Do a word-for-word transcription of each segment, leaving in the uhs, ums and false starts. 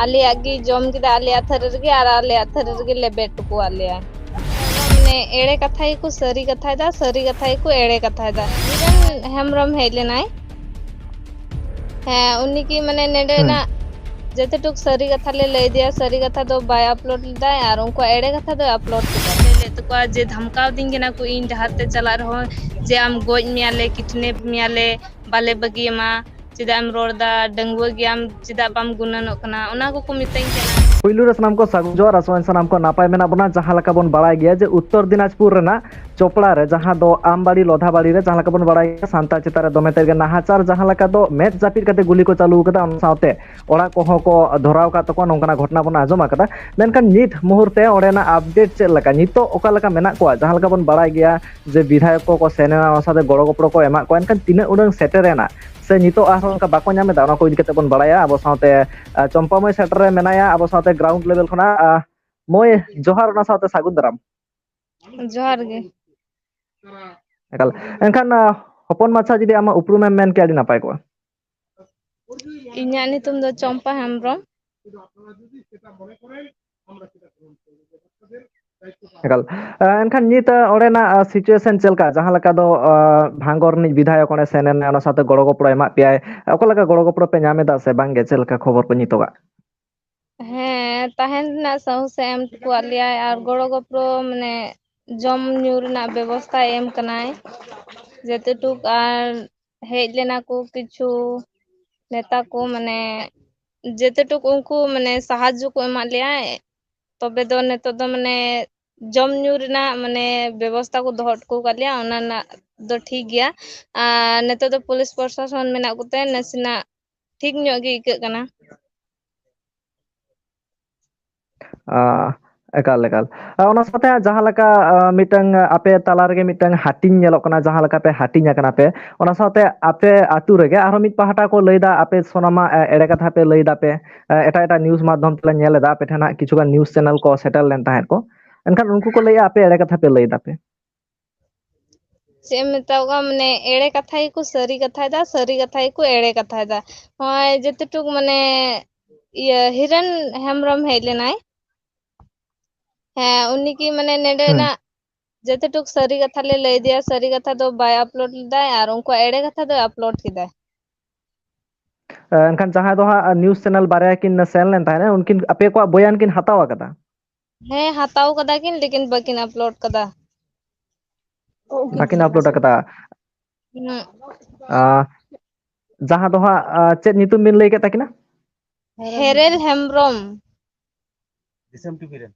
ᱟᱞᱮᱭᱟᱜ ᱜᱮ ᱡᱚᱢ ᱠᱮᱫᱟ, ᱟᱞᱮᱭᱟᱜ ᱛᱷᱟᱹᱨᱤ ᱨᱮᱜᱮ, ᱟᱨ ᱟᱞᱮᱭᱟᱜ ᱛᱷᱟᱹᱨᱤ ᱨᱮᱜᱮ ᱞᱮᱵᱮᱫ ᱦᱚᱴᱚ ᱠᱟᱫ ᱞᱮᱭᱟ᱾ ᱢᱟᱱᱮ ᱮᱲᱮ ᱠᱟᱛᱷᱟ ᱜᱮᱠᱚ ᱥᱟᱹᱨᱤ ᱠᱟᱛᱷᱟᱭᱮᱫᱟ, ᱥᱟᱹᱨᱤ ᱠᱟᱛᱷᱟ ᱜᱮᱠᱚ ᱮᱲᱮ ᱠᱟᱛᱷᱟᱭᱮᱫᱟ᱾ ᱢᱤᱫᱴᱮᱱ ᱦᱮᱢᱵᱨᱚᱢ ᱦᱮᱡ ᱞᱮᱱᱟᱭ᱾ ᱦᱮᱸ, ᱩᱱᱤ ᱜᱮ ᱢᱟᱱᱮ ᱱᱮᱰᱮᱱᱟᱜ ᱡᱚᱛᱚᱴᱩᱠ ᱥᱟᱹᱨᱤ ᱠᱟᱛᱷᱟ ᱞᱮ ᱞᱟᱹᱭ ᱟᱫᱮᱭᱟ, ᱥᱟᱹᱨᱤ ᱠᱟᱛᱷᱟ ᱫᱚ ᱵᱟᱭ ᱟᱯᱞᱳᱰ ᱞᱮᱫᱟᱭ ᱟᱨ ᱩᱱᱠᱩᱣᱟᱜ ᱮᱲᱮ ᱠᱟᱛᱷᱟ ᱫᱚᱭ ᱟᱯᱞᱳᱰ ᱠᱮᱫᱟ᱾ ᱞᱟᱹᱭ ᱞᱮᱫ ᱛᱟᱠᱚᱣᱟ ᱡᱮ ᱫᱷᱟᱢᱠᱟᱣ ᱫᱤᱧ ᱠᱟᱱᱟ ᱠᱚ ᱤᱧ ᱰᱟᱦᱟᱨ ᱛᱮ ᱪᱟᱞᱟᱜ ᱨᱮᱦᱚᱸ, ᱡᱮ ᱟᱢ ᱜᱚᱡ ᱢᱮᱭᱟᱞᱮ, ᱠᱤᱰᱱᱮᱯ ᱢᱮᱭᱟᱞᱮ, ᱵᱟᱞᱮ ᱵᱟᱹᱜᱤᱭᱟᱢᱟ, ᱪᱮᱫᱟᱜ ᱮᱢ ᱨᱚᱲ ᱮᱫᱟ, ᱰᱟᱺᱜᱩᱣᱟᱹ ᱜᱮᱭᱟᱢ, ᱪᱮᱫᱟᱜ ᱵᱟᱢ ᱜᱩᱱᱟᱹᱱᱚᱜ ᱠᱟᱱᱟ, ᱚᱱᱟ ᱠᱚᱠᱚ ᱢᱤᱛᱟᱹᱧ ᱠᱟᱱᱟ᱾ ᱯᱩᱭᱞᱩ ᱨᱮ ᱥᱟᱱᱟᱢ ᱠᱚ ᱥᱟᱹᱜᱩᱱ ᱡᱚᱦᱟᱨ, ᱟᱥᱚᱜ ᱟᱹᱧ ᱥᱟᱱᱟᱢ ᱠᱚ ᱱᱟᱯᱟᱭ ᱢᱮᱱᱟᱜ ᱵᱚᱱᱟ᱾ ᱡᱟᱦᱟᱸ ᱞᱮᱠᱟ ᱵᱚᱱ ᱵᱟᱲᱟᱭ ᱜᱮᱭᱟ ᱡᱮ ᱩᱛᱛᱚᱨ ᱫᱤᱱᱟᱡᱽᱯᱩᱨ ᱨᱮᱱᱟᱜ ᱪᱚᱯᱲᱟ ᱨᱮ, ᱡᱟᱦᱟᱸ ᱫᱚ ᱟᱢᱵᱟᱲᱤ ᱞᱚᱫᱷᱟᱵᱟᱲᱤ ᱨᱮ, ᱡᱟᱦᱟᱸ ᱞᱮᱠᱟ ᱵᱚᱱ ᱵᱟᱲᱟᱭ ᱜᱮᱭᱟ ᱥᱟᱱᱛᱟᱲ ᱪᱮᱛᱟᱱ ᱨᱮ ᱫᱚᱢᱮ ᱛᱮᱫ ᱜᱮ ᱱᱟᱦᱟᱪᱟᱨ, ᱡᱟᱦᱟᱸ ᱞᱮᱠᱟ ᱫᱚ ᱢᱮᱫ ᱡᱟᱹᱯᱤᱫ ᱠᱟᱛᱮ ᱜᱩᱞᱤ ᱠᱚ ᱪᱟᱹᱞᱩ ᱟᱠᱟᱫᱟ, ᱚᱱᱟ ᱥᱟᱶᱛᱮ ᱚᱲᱟᱜ ᱠᱚᱦᱚᱸ ᱠᱚ ᱫᱷᱚᱨᱟᱣ ᱟᱠᱟᱫ ᱛᱟᱠᱚᱣᱟ, ᱱᱚᱝᱠᱟᱱᱟᱜ ᱜᱷᱚᱴᱚᱱᱟ ᱵᱚᱱ ᱟᱸᱡᱚᱢ ᱟᱠᱟᱫᱟ᱾ ᱢᱮᱱᱠᱷᱟᱱ ᱱᱤᱛ ᱢᱩᱦᱩᱨᱛᱮ ᱚᱸᱰᱮᱱᱟᱜ ᱟᱯᱰᱮᱴ ᱪᱮᱫ ᱞᱮᱠᱟ, ᱱᱤᱛᱚᱜ ᱚᱠᱟ ᱞᱮᱠᱟ ᱢᱮᱱᱟᱜ ᱠᱚᱣᱟ? ᱡᱟᱦᱟᱸ ᱞᱮᱠᱟ ᱵᱚᱱ ᱵᱟᱲᱟᱭ ᱜᱮᱭᱟ ᱡᱮ ᱵᱤᱫᱷᱟᱭᱚᱠ ᱠᱚᱠᱚ ᱥᱮᱱ ᱮᱱᱟ, ᱚᱱᱟ ᱥᱟᱶᱛᱮ ᱜᱚᱲᱚ ᱜᱚᱯᱚᱲᱚ ᱠᱚ ᱮᱢᱟᱜ ᱠᱚᱣᱟ, ᱮᱱᱠᱷᱟᱱ ᱛᱤᱱᱟᱹᱜ ᱩᱰᱟᱹᱝ ᱥᱮᱴᱮᱨ ᱮᱱᱟ ᱥᱮ ᱱᱤᱛᱚᱜ ᱟᱨᱦᱚᱸ ᱚᱱᱠᱟ ᱵᱟᱠᱚ ᱧᱟᱢ ᱮᱫᱟ, ᱚᱱᱟ ᱠᱚ ᱤᱫᱤ ᱠᱟᱛᱮ ᱵᱚᱱ ᱵᱟᱲᱟᱭᱟ᱾ ᱟᱵᱚ ᱥᱟᱶᱛᱮ, ᱟ, ᱪᱚᱢᱯᱟ ᱢᱟᱹᱭ ᱥᱮᱴᱮᱨ ᱨᱮ ᱢᱮᱱᱟᱭᱟ ᱟᱵᱚ ᱥᱟᱶᱛᱮ ᱜᱨᱟᱣᱩᱱᱰ ᱞᱮᱵᱮᱞ ᱠᱷᱚᱱᱟᱜ᱾ ᱟ, ᱢᱟᱹᱭ, ᱡᱚᱦᱟᱨ, ᱚᱱᱟ ᱥᱟᱶᱛᱮ ᱥᱟᱹᱜᱩᱱ ᱫᱟᱨᱟᱢ᱾ ᱡᱚᱦᱟᱨ ᱜᱮ᱾ ᱮᱠᱟᱞ᱾ ᱮᱱᱠᱷᱟᱱ, ᱟ, ᱦᱚᱯᱚᱱ ᱢᱟᱪᱷᱟ ᱡᱩᱫᱤ ᱟᱢᱟᱜ ᱩᱯᱨᱩᱢᱮᱢ ᱢᱮᱱ ᱠᱮᱭᱟ, ᱟᱹᱰᱤ ᱱᱟᱯᱟᱭ ᱠᱚᱜᱼᱟ᱾ ᱤᱧᱟᱹᱜ ᱧᱩᱛᱩᱢ ᱫᱚ ᱪᱚᱢᱯᱟ ᱦᱮᱢᱵᱨᱚᱢ᱾ ᱮᱠᱟᱞ᱾ ᱮ, ᱮᱱᱠᱷᱟᱱ ᱱᱤᱛ, ᱮ, ᱚᱸᱰᱮᱱᱟᱜ, ᱮ, situation ᱪᱮᱫ ᱞᱮᱠᱟ? ᱡᱟᱦᱟᱸ ᱞᱮᱠᱟ ᱫᱚ, ᱮ, ᱵᱷᱟᱝᱜᱚᱲ ᱨᱤᱱᱤᱡ ᱵᱤᱫᱷᱟᱭᱚᱠ ᱚᱸᱰᱮ ᱥᱮᱱ ᱮᱱᱟᱭ, ᱚᱱᱟ ᱥᱟᱶᱛᱮ ᱜᱚᱲᱚ ᱜᱚᱯᱚᱲᱚ ᱮᱢᱟᱜ ᱯᱮᱭᱟᱭ᱾ ᱚᱠᱟ ᱞᱮᱠᱟ ᱜᱚᱲᱚ ᱜᱚᱯᱚᱲᱚ ᱯᱮ ᱧᱟᱢ ᱮᱫᱟ ᱥᱮ ᱵᱟᱝ ᱜᱮ? ᱪᱮᱫ ᱞᱮᱠᱟ ᱠᱷᱚᱵᱚᱨ ᱠᱚ ᱱᱤᱛᱚᱜᱟᱜ? ᱦᱮᱸ, ᱛᱟᱦᱮᱱ ᱨᱮᱱᱟᱜ ᱥᱟᱦᱚᱥᱮ ᱮᱢ ᱦᱚᱴᱚ ᱟᱫ ᱞᱮᱭᱟᱭ ᱟᱨ ᱜᱚᱲᱚ ᱜᱚᱯᱚᱲᱚ, ᱢᱟᱱᱮ, ᱡᱚᱢ ᱧᱩ ᱨᱮᱱᱟᱜ ᱵᱮᱵᱚᱥᱛᱷᱟᱭ ᱮᱢ ᱠᱟᱱᱟᱭ ᱡᱮᱛᱮᱴᱩᱠ, ᱟᱨ ᱦᱮᱡ ᱞᱮᱱᱟ ᱠᱚ ᱠᱤᱪᱷᱩ ᱱᱮᱛᱟ ᱠᱚ, ᱢᱟᱱᱮ, ᱡᱮᱛᱮᱴᱩᱠ ᱩᱱᱠᱩ, ᱢᱟᱱᱮ, ᱥᱟᱦᱟᱡᱽᱡᱚ ᱠᱚ ᱮᱢᱟᱫ ᱞᱮᱭᱟ᱾ ᱛᱚᱵᱮ ᱫᱚ ᱱᱤᱛᱚᱜ ᱫᱚ, ᱢᱟᱱᱮ, ᱡᱚᱢ ᱧᱩ ᱨᱮᱱᱟᱜ, ᱢᱟᱱᱮ, ᱵᱮᱵᱚᱥᱛᱷᱟ ᱠᱚ ᱫᱚᱦᱚ ᱦᱚᱴᱚ ᱟᱠᱟᱫ ᱞᱮᱭᱟ, ᱚᱱᱟ ᱨᱮᱱᱟᱜ ᱫᱚ ᱴᱷᱤᱠ ᱜᱮᱭᱟ᱾ ᱟᱨ ᱱᱤᱛᱚᱜ ᱫᱚ ᱯᱩᱞᱤᱥ ᱯᱨᱚᱥᱟᱥᱚᱱ ᱢᱮᱱᱟᱜ ᱠᱚᱛᱮ ᱱᱟᱥᱮᱱᱟᱜ ᱴᱷᱤᱠ ᱧᱚᱜ ᱜᱮ ᱟᱹᱭᱠᱟᱹᱜ ᱠᱟᱱᱟ᱾ ᱟ, ᱮᱠᱟᱞ, ᱮᱠᱟᱞ᱾ ᱟ, ᱚᱱᱟ ᱥᱟᱶᱛᱮ ᱡᱟᱦᱟᱸ ᱞᱮᱠᱟ, ᱟ, ᱢᱤᱫᱴᱟᱝ ᱟᱯᱮ ᱛᱟᱞᱟ ᱨᱮᱜᱮ ᱢᱤᱫᱴᱟᱝ ᱦᱟᱹᱴᱤᱧ ᱧᱮᱞᱚᱜ ᱠᱟᱱᱟ, ᱡᱟᱦᱟᱸ ᱞᱮᱠᱟ ᱯᱮ ᱦᱟᱹᱴᱤᱧ ᱟᱠᱟᱱᱟ ᱯᱮ, ᱚᱱᱟ ᱥᱟᱶᱛᱮ ᱟᱯᱮ ᱟᱹᱛᱩ ᱨᱮᱜᱮ ᱟᱨᱦᱚᱸ ᱢᱤᱫ ᱯᱟᱦᱴᱟ ᱠᱚ ᱞᱟᱹᱭ ᱮᱫᱟ, ᱟᱯᱮ ᱥᱚᱱᱟᱢᱟ, ᱮ, ᱮᱲᱮ ᱠᱟᱛᱷᱟ ᱯᱮ ᱞᱟᱹᱭ ᱮᱫᱟ ᱯᱮ᱾ ᱮ, ᱮᱴᱟᱜ ᱮᱴᱟᱜ news ᱢᱟᱫᱽᱫᱷᱚᱢ ᱛᱮᱞᱮ ᱧᱮᱞ ᱮᱫᱟ, ᱟᱯᱮ ᱴᱷᱮᱱ ᱦᱟᱸᱜ ᱠᱤᱪᱷᱩᱜᱟᱱ news channel ᱠᱚ ᱥᱮᱴᱮᱨ ᱞᱮᱱ ᱛᱟᱦᱮᱸᱫ ᱠᱚ, ᱮᱱᱠᱷᱟᱱ ᱩᱱᱠᱩ ᱠᱚ ᱞᱟᱹᱭᱮᱫᱼᱟ, ᱟᱯᱮ ᱮᱲᱮ ᱠᱟᱛᱷᱟ ᱯᱮ ᱞᱟᱹᱭ ᱮᱫᱟ ᱯᱮ᱾ ᱪᱮᱫ ᱮᱢ ᱢᱮᱛᱟᱣ ᱠᱚᱣᱟ, ᱢᱟᱱᱮ, ᱮᱲᱮ ᱠᱟᱛᱷᱟ ᱜᱮᱠᱚ ᱥᱟᱹᱨᱤ ᱠᱟᱛᱷᱟᱭᱮᱫᱟ, ᱥᱟᱹᱨᱤ ᱠᱟᱛᱷᱟ ᱜᱮᱠᱚ ᱮᱲᱮ ᱠᱟᱛᱷᱟᱭᱮᱫᱟ᱾ ᱱᱚᱜᱼᱚᱭ ᱡᱮᱛᱮᱴᱩᱠ, ᱢᱟᱱᱮ, ᱤᱭᱟᱹ ᱦᱤᱨᱮᱱ ᱦᱮᱢᱵᱨᱚᱢ ᱦᱮᱡ ᱞᱮᱱᱟᱭ᱾ ᱦᱮᱸ, ᱩᱱᱤ ᱠᱤ ᱢᱟᱱᱮ ᱱᱮᱰᱮᱱᱟᱜ ᱡᱚᱛᱚ ᱴᱩᱠ ᱥᱟᱹᱨᱤ ᱠᱟᱛᱷᱟ ᱞᱮ ᱞᱟᱹᱭ ᱟᱫᱮᱭᱟ, ᱥᱟᱹᱨᱤ ᱠᱟᱛᱷᱟ ᱫᱚ ᱵᱟᱭ ᱟᱯᱞᱳᱰ ᱞᱮᱫᱟᱭ ᱟᱨ ᱩᱱᱠᱩᱣᱟᱜ ᱮᱲᱮ ᱠᱟᱛᱷᱟ ᱫᱚᱭ ᱟᱯᱞᱳᱰ ᱠᱮᱫᱟᱭ᱾ ᱮᱱᱠᱷᱟᱱ ᱡᱟᱦᱟᱸᱭ ᱫᱚ ᱦᱟᱸᱜ ᱱᱤᱭᱩᱡᱽ ᱪᱮᱱᱮᱞ ᱵᱟᱨᱭᱟ ᱠᱤᱱ ᱥᱮᱱ ᱞᱮᱱ ᱛᱟᱦᱮᱸᱫ, ᱩᱱᱠᱤᱱ ᱟᱯᱮ ᱠᱚᱣᱟᱜ ᱵᱚᱭᱟᱱ ᱠᱤᱱ ᱦᱟᱛᱟᱣ ᱟᱠᱟᱫᱟ? ᱦᱮᱸ, ᱦᱟᱛᱟᱣ ᱠᱟᱫᱟ ᱠᱤᱱ, ᱞᱮᱠᱤᱱ ᱵᱟᱹᱠᱤᱱ ᱟᱯᱞᱳᱰ ᱠᱟᱫᱟ᱾ ᱵᱟᱹᱠᱤᱱ ᱟᱯᱞᱳᱰ ᱟᱠᱟᱫᱟ᱾ ᱦᱩᱸ᱾ ᱟᱸ, ᱡᱟᱦᱟᱸ ᱫᱚ ᱦᱟᱸᱜ, ᱟᱸ, ᱪᱮᱫ ᱧᱩᱛᱩᱢ ᱵᱤᱱ ᱞᱟᱹᱭ ᱠᱮᱫ ᱛᱟᱹᱠᱤᱱᱟ? ᱦᱮᱨᱮᱞ ᱦᱮᱢᱵᱨᱚᱢ᱾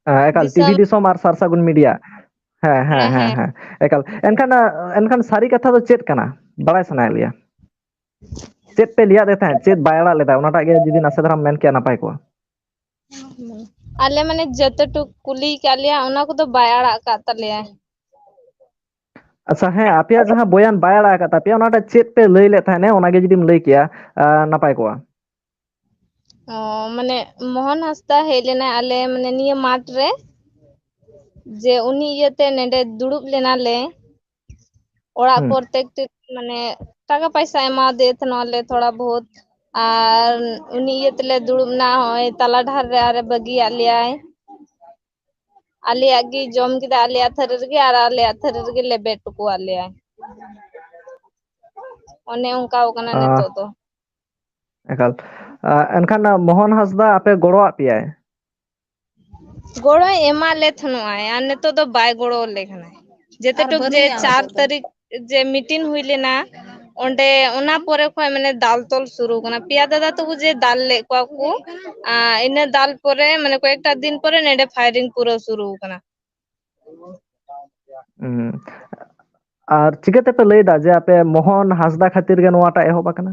ᱦᱮᱸ, ᱮᱠᱟᱞ, ᱴᱤᱵᱷᱤ ᱫᱤᱥᱚᱢ ᱟᱨ ᱥᱟᱨ ᱥᱟᱹᱜᱩᱱ ᱢᱤᱰᱤᱭᱟ᱾ ᱦᱮᱸ, ᱦᱮᱸ, ᱦᱮᱸ, ᱦᱮᱸ, ᱮᱠᱟᱞ᱾ ᱮᱱᱠᱷᱟᱱ, ᱟᱸ, ᱮᱱᱠᱷᱟᱱ ᱥᱟᱹᱨᱤ ᱠᱟᱛᱷᱟ ᱫᱚ ᱪᱮᱫ ᱠᱟᱱᱟ? ᱵᱟᱲᱟᱭ ᱥᱟᱱᱟᱭᱮᱫ ᱞᱮᱭᱟ᱾ ᱪᱮᱫ ᱯᱮ ᱞᱟᱹᱭᱟᱫ ᱫᱮ ᱛᱟᱦᱮᱸᱫ? ᱪᱮᱫ ᱵᱟᱭ ᱟᱲᱟᱜ ᱞᱮᱫᱟ? ᱚᱱᱟᱴᱟᱜ ᱜᱮ ᱡᱩᱫᱤ ᱱᱟᱥᱮ ᱫᱷᱟᱨᱟᱢ ᱢᱮᱱ ᱠᱮᱭᱟ, ᱱᱟᱯᱟᱭ ᱠᱚᱜᱼᱟ᱾ ᱟᱞᱮ ᱢᱟᱱᱮ ᱡᱚᱛᱚ ᱴᱩᱠ ᱠᱩᱞᱤ ᱠᱟᱜ ᱞᱮᱭᱟ, ᱚᱱᱟ ᱠᱚᱫᱚ ᱵᱟᱭ ᱟᱲᱟᱜ ᱠᱟᱜ ᱛᱟᱞᱮᱭᱟ᱾ ᱟᱪᱪᱷᱟ, ᱦᱮᱸ, ᱟᱯᱮᱭᱟᱜ ᱡᱟᱦᱟᱸ ᱵᱚᱭᱟᱱ ᱵᱟᱭ ᱟᱲᱟᱜ ᱟᱠᱟᱫ ᱛᱟᱯᱮᱭᱟ, ᱚᱱᱟᱴᱟᱜ ᱪᱮᱫ ᱯᱮ ᱞᱟᱹᱭ ᱞᱮᱫ ᱛᱟᱦᱮᱸᱫ, ᱚᱱᱟᱜᱮ ᱡᱩᱫᱤᱢ ᱞᱟᱹᱭ ᱠᱮᱭᱟ, ᱟᱸ, ᱱᱟᱯᱟᱭ ᱠᱚᱜᱼᱟ᱾ ᱚ, ᱢᱟᱱᱮ ᱢᱳᱦᱚᱱ ᱦᱟᱸᱥᱫᱟ ᱦᱮᱡ ᱞᱮᱱᱟᱭ ᱟᱞᱮ ᱢᱟᱱᱮ ᱱᱤᱭᱟᱹ ᱢᱟᱴᱷ ᱨᱮ, ᱡᱮ ᱩᱱᱤ ᱤᱭᱟᱹᱛᱮ ᱱᱮᱰᱮ ᱫᱩᱲᱩᱵ ᱞᱮᱱᱟᱞᱮ᱾ ᱚᱲᱟᱜ ᱦᱩᱸ᱾ ᱯᱨᱚᱛᱮᱠᱴᱤ ᱢᱟᱱᱮ ᱴᱟᱠᱟ ᱯᱟᱭᱥᱟ ᱮᱢᱟᱣᱟᱫᱮ ᱛᱟᱦᱮᱱᱟᱞᱮ ᱛᱷᱚᱲᱟ ᱵᱚᱦᱩᱛ, ᱟᱨ ᱩᱱᱤ ᱤᱭᱟᱹ ᱛᱮᱞᱮ ᱫᱩᱲᱩᱵ ᱱᱟ, ᱦᱚᱸᱜᱼᱚᱭ ᱛᱟᱞᱟ ᱰᱟᱦᱟᱨ ᱨᱮ ᱟᱨᱮ ᱵᱟᱹᱜᱤᱭᱟᱜ ᱞᱮᱭᱟᱭ᱾ ᱟᱞᱮᱭᱟᱜ ᱜᱮ ᱡᱚᱢ ᱠᱮᱫᱟ ᱟᱞᱮᱭᱟᱜ ᱛᱷᱟᱹᱨᱤ ᱨᱮᱜᱮ, ᱟᱨ ᱟᱞᱮᱭᱟᱜ ᱛᱷᱟᱹᱨᱤ ᱨᱮᱜᱮ ᱞᱮᱵᱮᱫ ᱦᱚᱴᱚ ᱠᱟᱜ ᱞᱮᱭᱟᱭ᱾ ᱚᱱᱮ ᱚᱱᱠᱟᱣ ᱠᱟᱱᱟ ᱟᱸ, ᱱᱤᱛᱚᱜ ᱫᱚ᱾ ᱮᱠᱟᱞ᱾ ᱟᱸ, ᱮᱱᱠᱷᱟᱱ ᱢᱳᱦᱚᱱ ᱦᱟᱸᱥᱫᱟ ᱟᱯᱮ ᱜᱚᱲᱚᱣᱟᱜ ᱯᱮᱭᱟᱭ? ᱜᱚᱲᱚᱭ ᱮᱢᱟᱜ ᱞᱮ ᱛᱟᱦᱮᱱᱚᱜᱼᱟᱭ, ᱟᱨ ᱱᱤᱛᱚᱜ ᱫᱚ ᱵᱟᱭ ᱜᱚᱲᱚ ᱟᱞᱮ ᱠᱟᱱᱟᱭ᱾ ᱡᱮᱛᱮ ᱴᱩᱠ ᱡᱮ ᱪᱟᱨ ᱛᱟᱹᱨᱤᱠᱷ ᱡᱮ ᱢᱤᱴᱤᱝ ᱦᱩᱭ ᱞᱮᱱᱟ, ᱚᱸᱰᱮ ᱚᱱᱟ ᱯᱚᱨᱮ ᱠᱷᱚᱱ ᱢᱟᱱᱮ ᱫᱟᱞ ᱛᱚᱞ ᱥᱩᱨᱩ ᱠᱟᱱᱟ᱾ ᱯᱮᱭᱟ ᱫᱟᱫᱟ ᱛᱟᱠᱚ ᱡᱮ ᱫᱟᱞ ᱞᱮᱫ ᱠᱚᱣᱟ ᱠᱚ, ᱟᱨ ᱤᱱᱟᱹ ᱫᱟᱞ ᱯᱚᱨᱮ ᱢᱟᱱᱮ ᱠᱚᱭᱮᱠᱴᱟ ᱫᱤᱱ ᱯᱚᱨᱮ ᱱᱚᱰᱮ ᱯᱷᱟᱭᱨᱤᱝ ᱯᱩᱨᱟᱹ ᱥᱩᱨᱩ ᱠᱟᱱᱟ᱾ ᱦᱩᱸ᱾ ᱟᱨ ᱪᱤᱠᱟᱹ ᱛᱮᱯᱮ ᱞᱟᱹᱭ ᱮᱫᱟ ᱡᱮ ᱟᱯᱮ ᱢᱳᱦᱚᱱ ᱦᱟᱸᱥᱫᱟ ᱠᱷᱟᱹᱛᱤᱨ ᱜᱮ ᱱᱚᱣᱟᱴᱟᱜ ᱮᱦᱚᱵ ᱟᱠᱟᱱᱟ?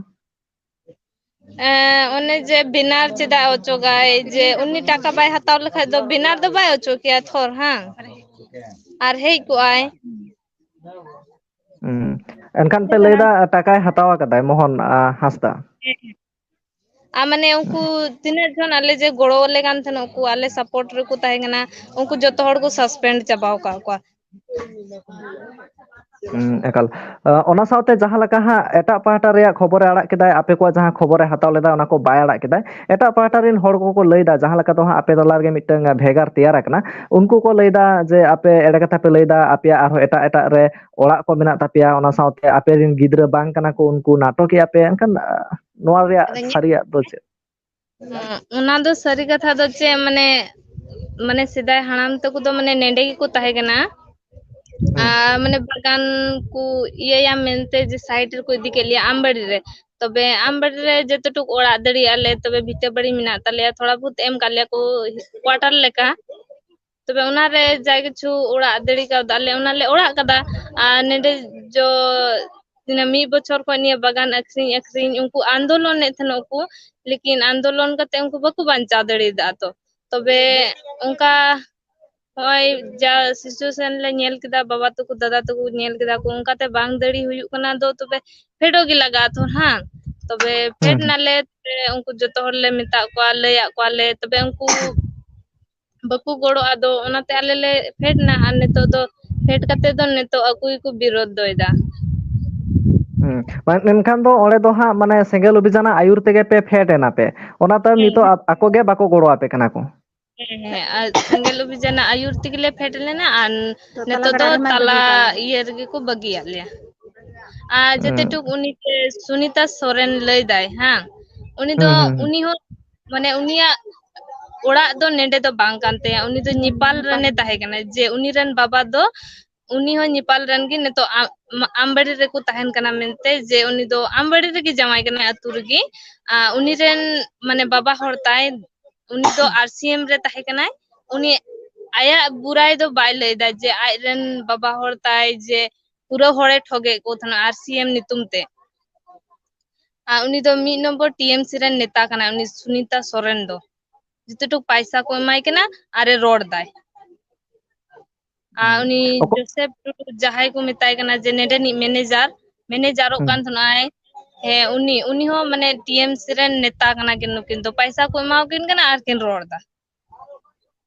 ᱮᱸ, ᱚᱱᱮ ᱡᱮ ᱵᱮᱱᱟᱨ ᱪᱮᱫᱟᱜ ᱚᱪᱚᱜᱟᱭ, ᱡᱮ ᱩᱱᱤ ᱴᱟᱠᱟ ᱵᱟᱭ ᱦᱟᱛᱟᱣ ᱞᱮᱠᱷᱟᱡ ᱫᱚ ᱵᱮᱱᱟᱨ ᱫᱚ ᱵᱟᱭ ᱚᱪᱚ ᱠᱮᱭᱟ ᱛᱷᱚᱨ, ᱦᱟᱝ? ᱟᱨ ᱦᱮᱡ ᱠᱚᱜᱼᱟᱭ᱾ ᱦᱩᱸ᱾ ᱮᱱᱠᱷᱟᱱ ᱯᱮ ᱞᱟᱹᱭ ᱮᱫᱟ ᱴᱟᱠᱟᱭ ᱦᱟᱛᱟᱣ ᱟᱠᱟᱫᱟᱭ ᱢᱳᱦᱚᱱ, ᱟ, ᱦᱟᱸᱥᱫᱟ? ᱦᱮᱸ᱾ ᱟᱨ ᱢᱟᱱᱮ ᱩᱱᱠᱩ ᱛᱤᱱᱟᱹᱜ ᱡᱚᱱ ᱟᱞᱮ ᱡᱮ ᱜᱚᱲᱚ ᱟᱞᱮ ᱠᱟᱱ ᱛᱟᱦᱮᱱᱟ, ᱩᱱᱠᱩ ᱟᱞᱮ ᱥᱟᱯᱳᱨᱴ ᱨᱮᱠᱚ ᱛᱟᱦᱮᱸ ᱠᱟᱱᱟ, ᱩᱱᱠᱩ ᱡᱚᱛᱚ ᱦᱚᱲ ᱠᱚ ᱥᱟᱥᱯᱮᱱᱰ ᱪᱟᱵᱟᱣ ᱟᱠᱟᱫ ᱠᱚᱣᱟ᱾ ᱦᱩᱸ, ᱮᱠᱟᱞ᱾ ᱟᱸ, ᱚᱱᱟ ᱥᱟᱶᱛᱮ ᱡᱟᱦᱟᱸ ᱞᱮᱠᱟ ᱦᱟᱸᱜ ᱮᱴᱟᱜ ᱯᱟᱦᱴᱟ ᱨᱮᱭᱟᱜ ᱠᱷᱚᱵᱚᱨᱮ ᱟᱲᱟᱜ ᱠᱮᱫᱟᱭ, ᱟᱯᱮ ᱠᱚᱣᱟᱜ ᱡᱟᱦᱟᱸ ᱠᱷᱚᱵᱚᱨᱮ ᱦᱟᱛᱟᱣ ᱞᱮᱫᱟ, ᱚᱱᱟ ᱠᱚ ᱵᱟᱭ ᱟᱲᱟᱜ ᱠᱮᱫᱟᱭ᱾ ᱮᱴᱟᱜ ᱯᱟᱦᱴᱟ ᱨᱮᱱ ᱦᱚᱲ ᱠᱚᱠᱚ ᱞᱟᱹᱭᱫᱟ, ᱡᱟᱦᱟᱸ ᱞᱮᱠᱟ ᱫᱚ ᱦᱟᱸᱜ ᱟᱯᱮ ᱛᱟᱞᱟ ᱨᱮᱜᱮ ᱢᱤᱫᱴᱟᱝ ᱵᱷᱮᱜᱟᱨ ᱛᱮᱭᱟᱨ ᱟᱠᱟᱱᱟ᱾ ᱩᱱᱠᱩ ᱠᱚ ᱞᱟᱹᱭᱫᱟ ᱡᱮ ᱟᱯᱮ ᱮᱲᱮ ᱠᱟᱛᱷᱟ ᱯᱮ ᱞᱟᱹᱭᱫᱟ, ᱟᱯᱮᱭᱟᱜ ᱟᱨᱦᱚᱸ ᱮᱴᱟᱜ ᱮᱴᱟᱜ ᱨᱮ ᱚᱲᱟᱜ ᱠᱚ ᱢᱮᱱᱟᱜ ᱛᱟᱯᱮᱭᱟ, ᱚᱱᱟ ᱥᱟᱶᱛᱮ ᱟᱯᱮ ᱨᱮᱱ ᱜᱤᱫᱽᱨᱟᱹ ᱵᱟᱝ ᱠᱟᱱᱟ ᱠᱚ, ᱩᱱᱠᱩ ᱱᱟᱴᱚᱠᱮᱜᱼᱟ ᱯᱮ᱾ ᱮᱱᱠᱷᱟᱱ, ᱟᱸ, ᱱᱚᱣᱟ ᱨᱮᱭᱟᱜ ᱟᱫᱚ ᱧᱮᱞ ᱥᱟᱹᱨᱤᱭᱟᱜ ᱫᱚ ᱪᱮᱫ? ᱦᱮᱸ, ᱚᱱᱟ ᱫᱚ ᱥᱟᱹᱨᱤ ᱠᱟᱛᱷᱟ ᱫᱚ ᱪᱮᱫ, ᱢᱟᱱᱮ, ᱢᱟᱱᱮ ᱥᱮᱫᱟᱭ ᱦᱟᱲᱟᱢ ᱛᱟᱠᱚ ᱫᱚ ᱢᱟᱱᱮ ᱱᱮᱰᱮ ᱜᱮᱠᱚ ᱛᱟᱦᱮᱸ ᱠᱟᱱᱟ᱾ ᱦᱩᱸ᱾ ᱟᱨ ᱢᱟᱱᱮ ᱵᱟᱜᱟᱱ ᱠᱚ ᱤᱭᱟᱹᱭᱟ ᱢᱮᱱᱛᱮ ᱡᱮ ᱥᱟᱭᱤᱰ ᱨᱮᱠᱚ ᱤᱫᱤ ᱠᱮᱫ ᱞᱮᱭᱟ ᱟᱢᱵᱟᱲᱤ ᱨᱮ᱾ ᱛᱚᱵᱮ ᱟᱢᱵᱟᱲᱤ ᱨᱮ ᱡᱚᱛᱚᱴᱩᱠ ᱚᱲᱟᱜ ᱫᱟᱲᱮᱭᱟᱜᱼᱟ ᱞᱮ, ᱛᱚᱵᱮ ᱵᱷᱤᱴᱟᱹ ᱵᱟᱲᱤ ᱢᱮᱱᱟᱜ ᱛᱟᱞᱮᱭᱟ, ᱛᱷᱚᱲᱟ ᱵᱚᱦᱩᱛ ᱮᱢ ᱠᱟᱜ ᱞᱮᱭᱟ ᱠᱚ quarter ᱞᱮᱠᱟ᱾ ᱛᱚᱵᱮ ᱚᱱᱟᱨᱮ ᱡᱟ ᱠᱤᱪᱷᱩ ᱚᱲᱟᱜ ᱫᱟᱲᱮ ᱠᱟᱣᱫᱟ ᱞᱮ, ᱚᱱᱟᱞᱮ ᱚᱲᱟᱜ ᱠᱟᱫᱟ᱾ ᱟᱨ ᱱᱮᱰᱮ ᱡᱚ ᱛᱤᱱᱟᱹᱜ ᱢᱤᱫ ᱵᱚᱪᱷᱚᱨ ᱠᱷᱚᱱ ᱱᱤᱭᱟᱹ ᱵᱟᱜᱟᱱ ᱟᱹᱠᱷᱨᱤᱧ ᱟᱹᱠᱷᱨᱤᱧ ᱩᱱᱠᱩ ᱟᱱᱫᱳᱞᱚᱱᱮᱫ ᱛᱟᱦᱮᱱᱟ ᱠᱚ, ᱞᱮᱠᱤᱱ ᱟᱱᱫᱳᱞᱚᱱ ᱠᱟᱛᱮ ᱩᱱᱠᱩ ᱵᱟᱠᱚ ᱵᱟᱧᱪᱟᱣ ᱫᱟᱲᱮᱭᱟᱫᱟ᱾ ᱛᱚ ᱛᱚᱵᱮ ᱚᱱᱠᱟ ᱱᱚᱜᱼᱚᱭ ᱡᱟ situation ᱞᱮ ᱧᱮᱞ ᱠᱮᱫᱟ, ᱵᱟᱵᱟ ᱛᱟᱠᱚ ᱫᱟᱫᱟ ᱛᱟᱠᱚ ᱧᱮᱞ ᱠᱮᱫᱟ ᱠᱚ, ᱚᱱᱠᱟᱛᱮ ᱵᱟᱝ ᱫᱟᱲᱮ ᱦᱩᱭᱩᱜ ᱠᱟᱱᱟ ᱫᱚ, ᱛᱚᱵᱮ ᱯᱷᱮᱰᱚᱜ ᱜᱮ ᱞᱟᱜᱟᱜᱼᱟ ᱛᱚ ᱦᱟᱸᱜ᱾ ᱛᱚᱵᱮ ᱯᱷᱮᱰ ᱦᱩᱸ, ᱦᱩᱸ᱾ ᱱᱟᱞᱮ, ᱛᱚᱵᱮ ᱩᱱᱠᱩ ᱡᱚᱛᱚ ᱦᱚᱲ ᱞᱮ ᱢᱮᱛᱟᱜ ᱠᱚᱣᱟ, ᱞᱟᱹᱭᱟᱜ ᱠᱚᱣᱟᱞᱮ, ᱛᱚᱵᱮ ᱩᱱᱠᱩ ᱵᱟᱠᱚ ᱜᱚᱲᱚᱜᱼᱟ᱾ ᱟᱫᱚ ᱚᱱᱟᱛᱮ ᱟᱞᱮ ᱞᱮ ᱯᱷᱮᱰ ᱱᱟ, ᱟᱨ ᱱᱤᱛᱚᱜ ᱫᱚ ᱯᱷᱮᱰ ᱠᱟᱛᱮ ᱫᱚ ᱱᱤᱛᱚᱜ ᱟᱠᱚ ᱜᱮᱠᱚ ᱵᱤᱨᱳᱫᱷ ᱫᱚᱭᱮᱫᱟ᱾ ᱦᱩᱸ᱾ ᱢᱟ-, ᱢᱮᱱᱠᱷᱟᱱ ᱫᱚ ᱚᱸᱰᱮ ᱫᱚ ᱦᱟᱸᱜ ᱢᱟᱱᱮ ᱥᱮᱸᱜᱮᱞ ᱚᱵᱷᱤᱡᱟᱱᱟᱜ ᱟᱹᱭᱩᱨ ᱛᱮᱜᱮ ᱯᱮ ᱯᱷᱮᱰ ᱮᱱᱟ ᱯᱮ, ᱚᱱᱟᱛᱮ ᱦᱮᱸ᱾ ᱱᱤᱛᱚᱜ ᱟ-, ᱟᱠᱚ ᱜᱮ ᱵᱟᱠᱚ ᱜᱚᱲᱚ ᱟᱯᱮ ᱠᱟᱱᱟ ᱠᱚ᱾ ᱦᱮᱸ, ᱦᱮᱸ, ᱟᱨ ᱥᱮᱸᱜᱮᱞ ᱚᱵᱷᱤᱡᱟᱱᱟᱜ ᱟᱹᱭᱩᱨ ᱛᱮᱜᱮ ᱞᱮ ᱯᱷᱮᱰ ᱞᱮᱱᱟ, ᱟᱨ ᱱᱤᱛᱚᱜ ᱫᱚ ᱛᱟᱞᱟ ᱤᱭᱟᱹ ᱨᱮᱜᱮ ᱠᱚ ᱵᱟᱹᱜᱤᱭᱟᱫ ᱞᱮᱭᱟ᱾ ᱟᱨ ᱡᱮᱛᱮ ᱦᱩᱸ᱾ ᱴᱩᱠ ᱩᱱᱤ ᱡᱮ ᱥᱩᱱᱤᱛᱟ ᱥᱚᱨᱮᱱ ᱞᱟᱹᱭ ᱫᱟᱭ, ᱦᱮᱸ, ᱩᱱᱤ ᱫᱚ, ᱦᱩᱸ, ᱦᱩᱸ, ᱦᱩᱸ᱾ ᱩᱱᱤ ᱦᱚᱸ, ᱢᱟᱱᱮ ᱩᱱᱤᱭᱟᱜ ᱚᱲᱟᱜ ᱫᱚ ᱱᱮᱰᱮ ᱫᱚ ᱵᱟᱝ ᱠᱟᱱ ᱛᱟᱭᱟ, ᱩᱱᱤ ᱫᱚ ᱱᱮᱯᱟᱞ ᱨᱮᱱᱮ ᱛᱟᱦᱮᱸ ᱠᱟᱱᱟ, ᱡᱮ ᱩᱱᱤ ᱨᱮᱱ ᱵᱟᱵᱟ ᱫᱚ, ᱩᱱᱤ ᱦᱚᱸ ᱱᱮᱯᱟᱞ ᱨᱮᱱ ᱜᱮ, ᱱᱤᱛᱚᱜ ᱟᱢ-, ᱟᱢᱵᱟᱲᱤ ᱨᱮᱠᱚ ᱛᱟᱦᱮᱱ ᱠᱟᱱᱟ ᱢᱮᱱᱛᱮ, ᱡᱮ ᱩᱱᱤ ᱫᱚ ᱟᱢᱵᱟᱲᱤ ᱨᱮᱜᱮ ᱡᱟᱶᱟᱭ ᱠᱟᱱᱟᱭ, ᱟᱹᱛᱩ ᱨᱮᱜᱮ᱾ ᱟᱨ ᱩᱱᱤ ᱨᱮᱱ, ᱢᱟᱱᱮ, ᱵᱟᱵᱟ ᱦᱚᱲ ᱛᱟᱭ, ᱩᱱᱤ ᱫᱚ ᱟᱨ ᱥᱤ ᱮᱢ ᱨᱮ ᱛᱟᱦᱮᱸ ᱠᱟᱱᱟᱭ᱾ ᱩᱱᱤ ᱟᱭᱟᱜ ᱵᱩᱨᱟᱭ ᱫᱚ ᱵᱟᱭ ᱞᱟᱹᱭᱫᱟ ᱡᱮ ᱟᱡ ᱨᱮᱱ ᱵᱟᱵᱟ ᱦᱚᱲ ᱛᱟᱭ ᱡᱮ ᱯᱩᱨᱟᱹ ᱦᱚᱲᱮ ᱴᱷᱚᱜᱮᱫ ᱠᱚ ᱛᱟᱦᱮᱱᱟ ᱟᱨ ᱥᱤ ᱮᱢ ᱧᱩᱛᱩᱢ ᱛᱮ᱾ ᱟᱨ ᱩᱱᱤ ᱫᱚ ᱢᱤᱫ ᱱᱚᱢᱵᱚᱨ ᱴᱤ ᱮᱢ ᱥᱤ ᱨᱮᱱ ᱱᱮᱛᱟ ᱠᱟᱱᱟᱭ, ᱩᱱᱤ ᱥᱩᱱᱤᱛᱟ ᱥᱚᱨᱮᱱ ᱫᱚ᱾ ᱡᱚᱛᱚᱴᱩᱠ ᱯᱟᱭᱥᱟ ᱠᱚ ᱮᱢᱟᱭ ᱠᱟᱱᱟ, ᱟᱨᱮ ᱨᱚᱲ ᱫᱟᱭ᱾ ᱟᱨ ᱦᱩᱸ᱾ ᱩᱱᱤ ᱚᱠᱚ- ᱡᱳᱥᱮᱯ ᱴᱩᱰᱩ, ᱡᱟᱦᱟᱸᱭ ᱠᱚ ᱢᱮᱛᱟᱭ ᱠᱟᱱᱟ ᱡᱮ ᱱᱮᱰᱮᱱᱤᱡ ᱢᱮᱱᱮᱡᱟᱨ, ᱢᱮᱱᱮᱡᱟᱨᱚᱜ ᱦᱩᱸ᱾ ᱠᱟᱱ ᱛᱟᱦᱮᱱᱟᱭ, ᱦᱮᱸ, ᱩᱱᱤ, ᱩᱱᱤ ᱦᱚᱸ ᱢᱟᱱᱮ ᱴᱤ ᱮᱢ ᱥᱤ ᱨᱮᱱ ᱱᱮᱛᱟ ᱠᱟᱱᱟ ᱠᱤᱱ, ᱱᱩᱠᱤᱱ ᱫᱚ ᱯᱟᱭᱥᱟ ᱠᱚ ᱮᱢᱟᱣᱟᱠᱤᱱ ᱠᱟᱱᱟ ᱟᱨ ᱠᱤᱱ ᱨᱚᱲ ᱫᱟ᱾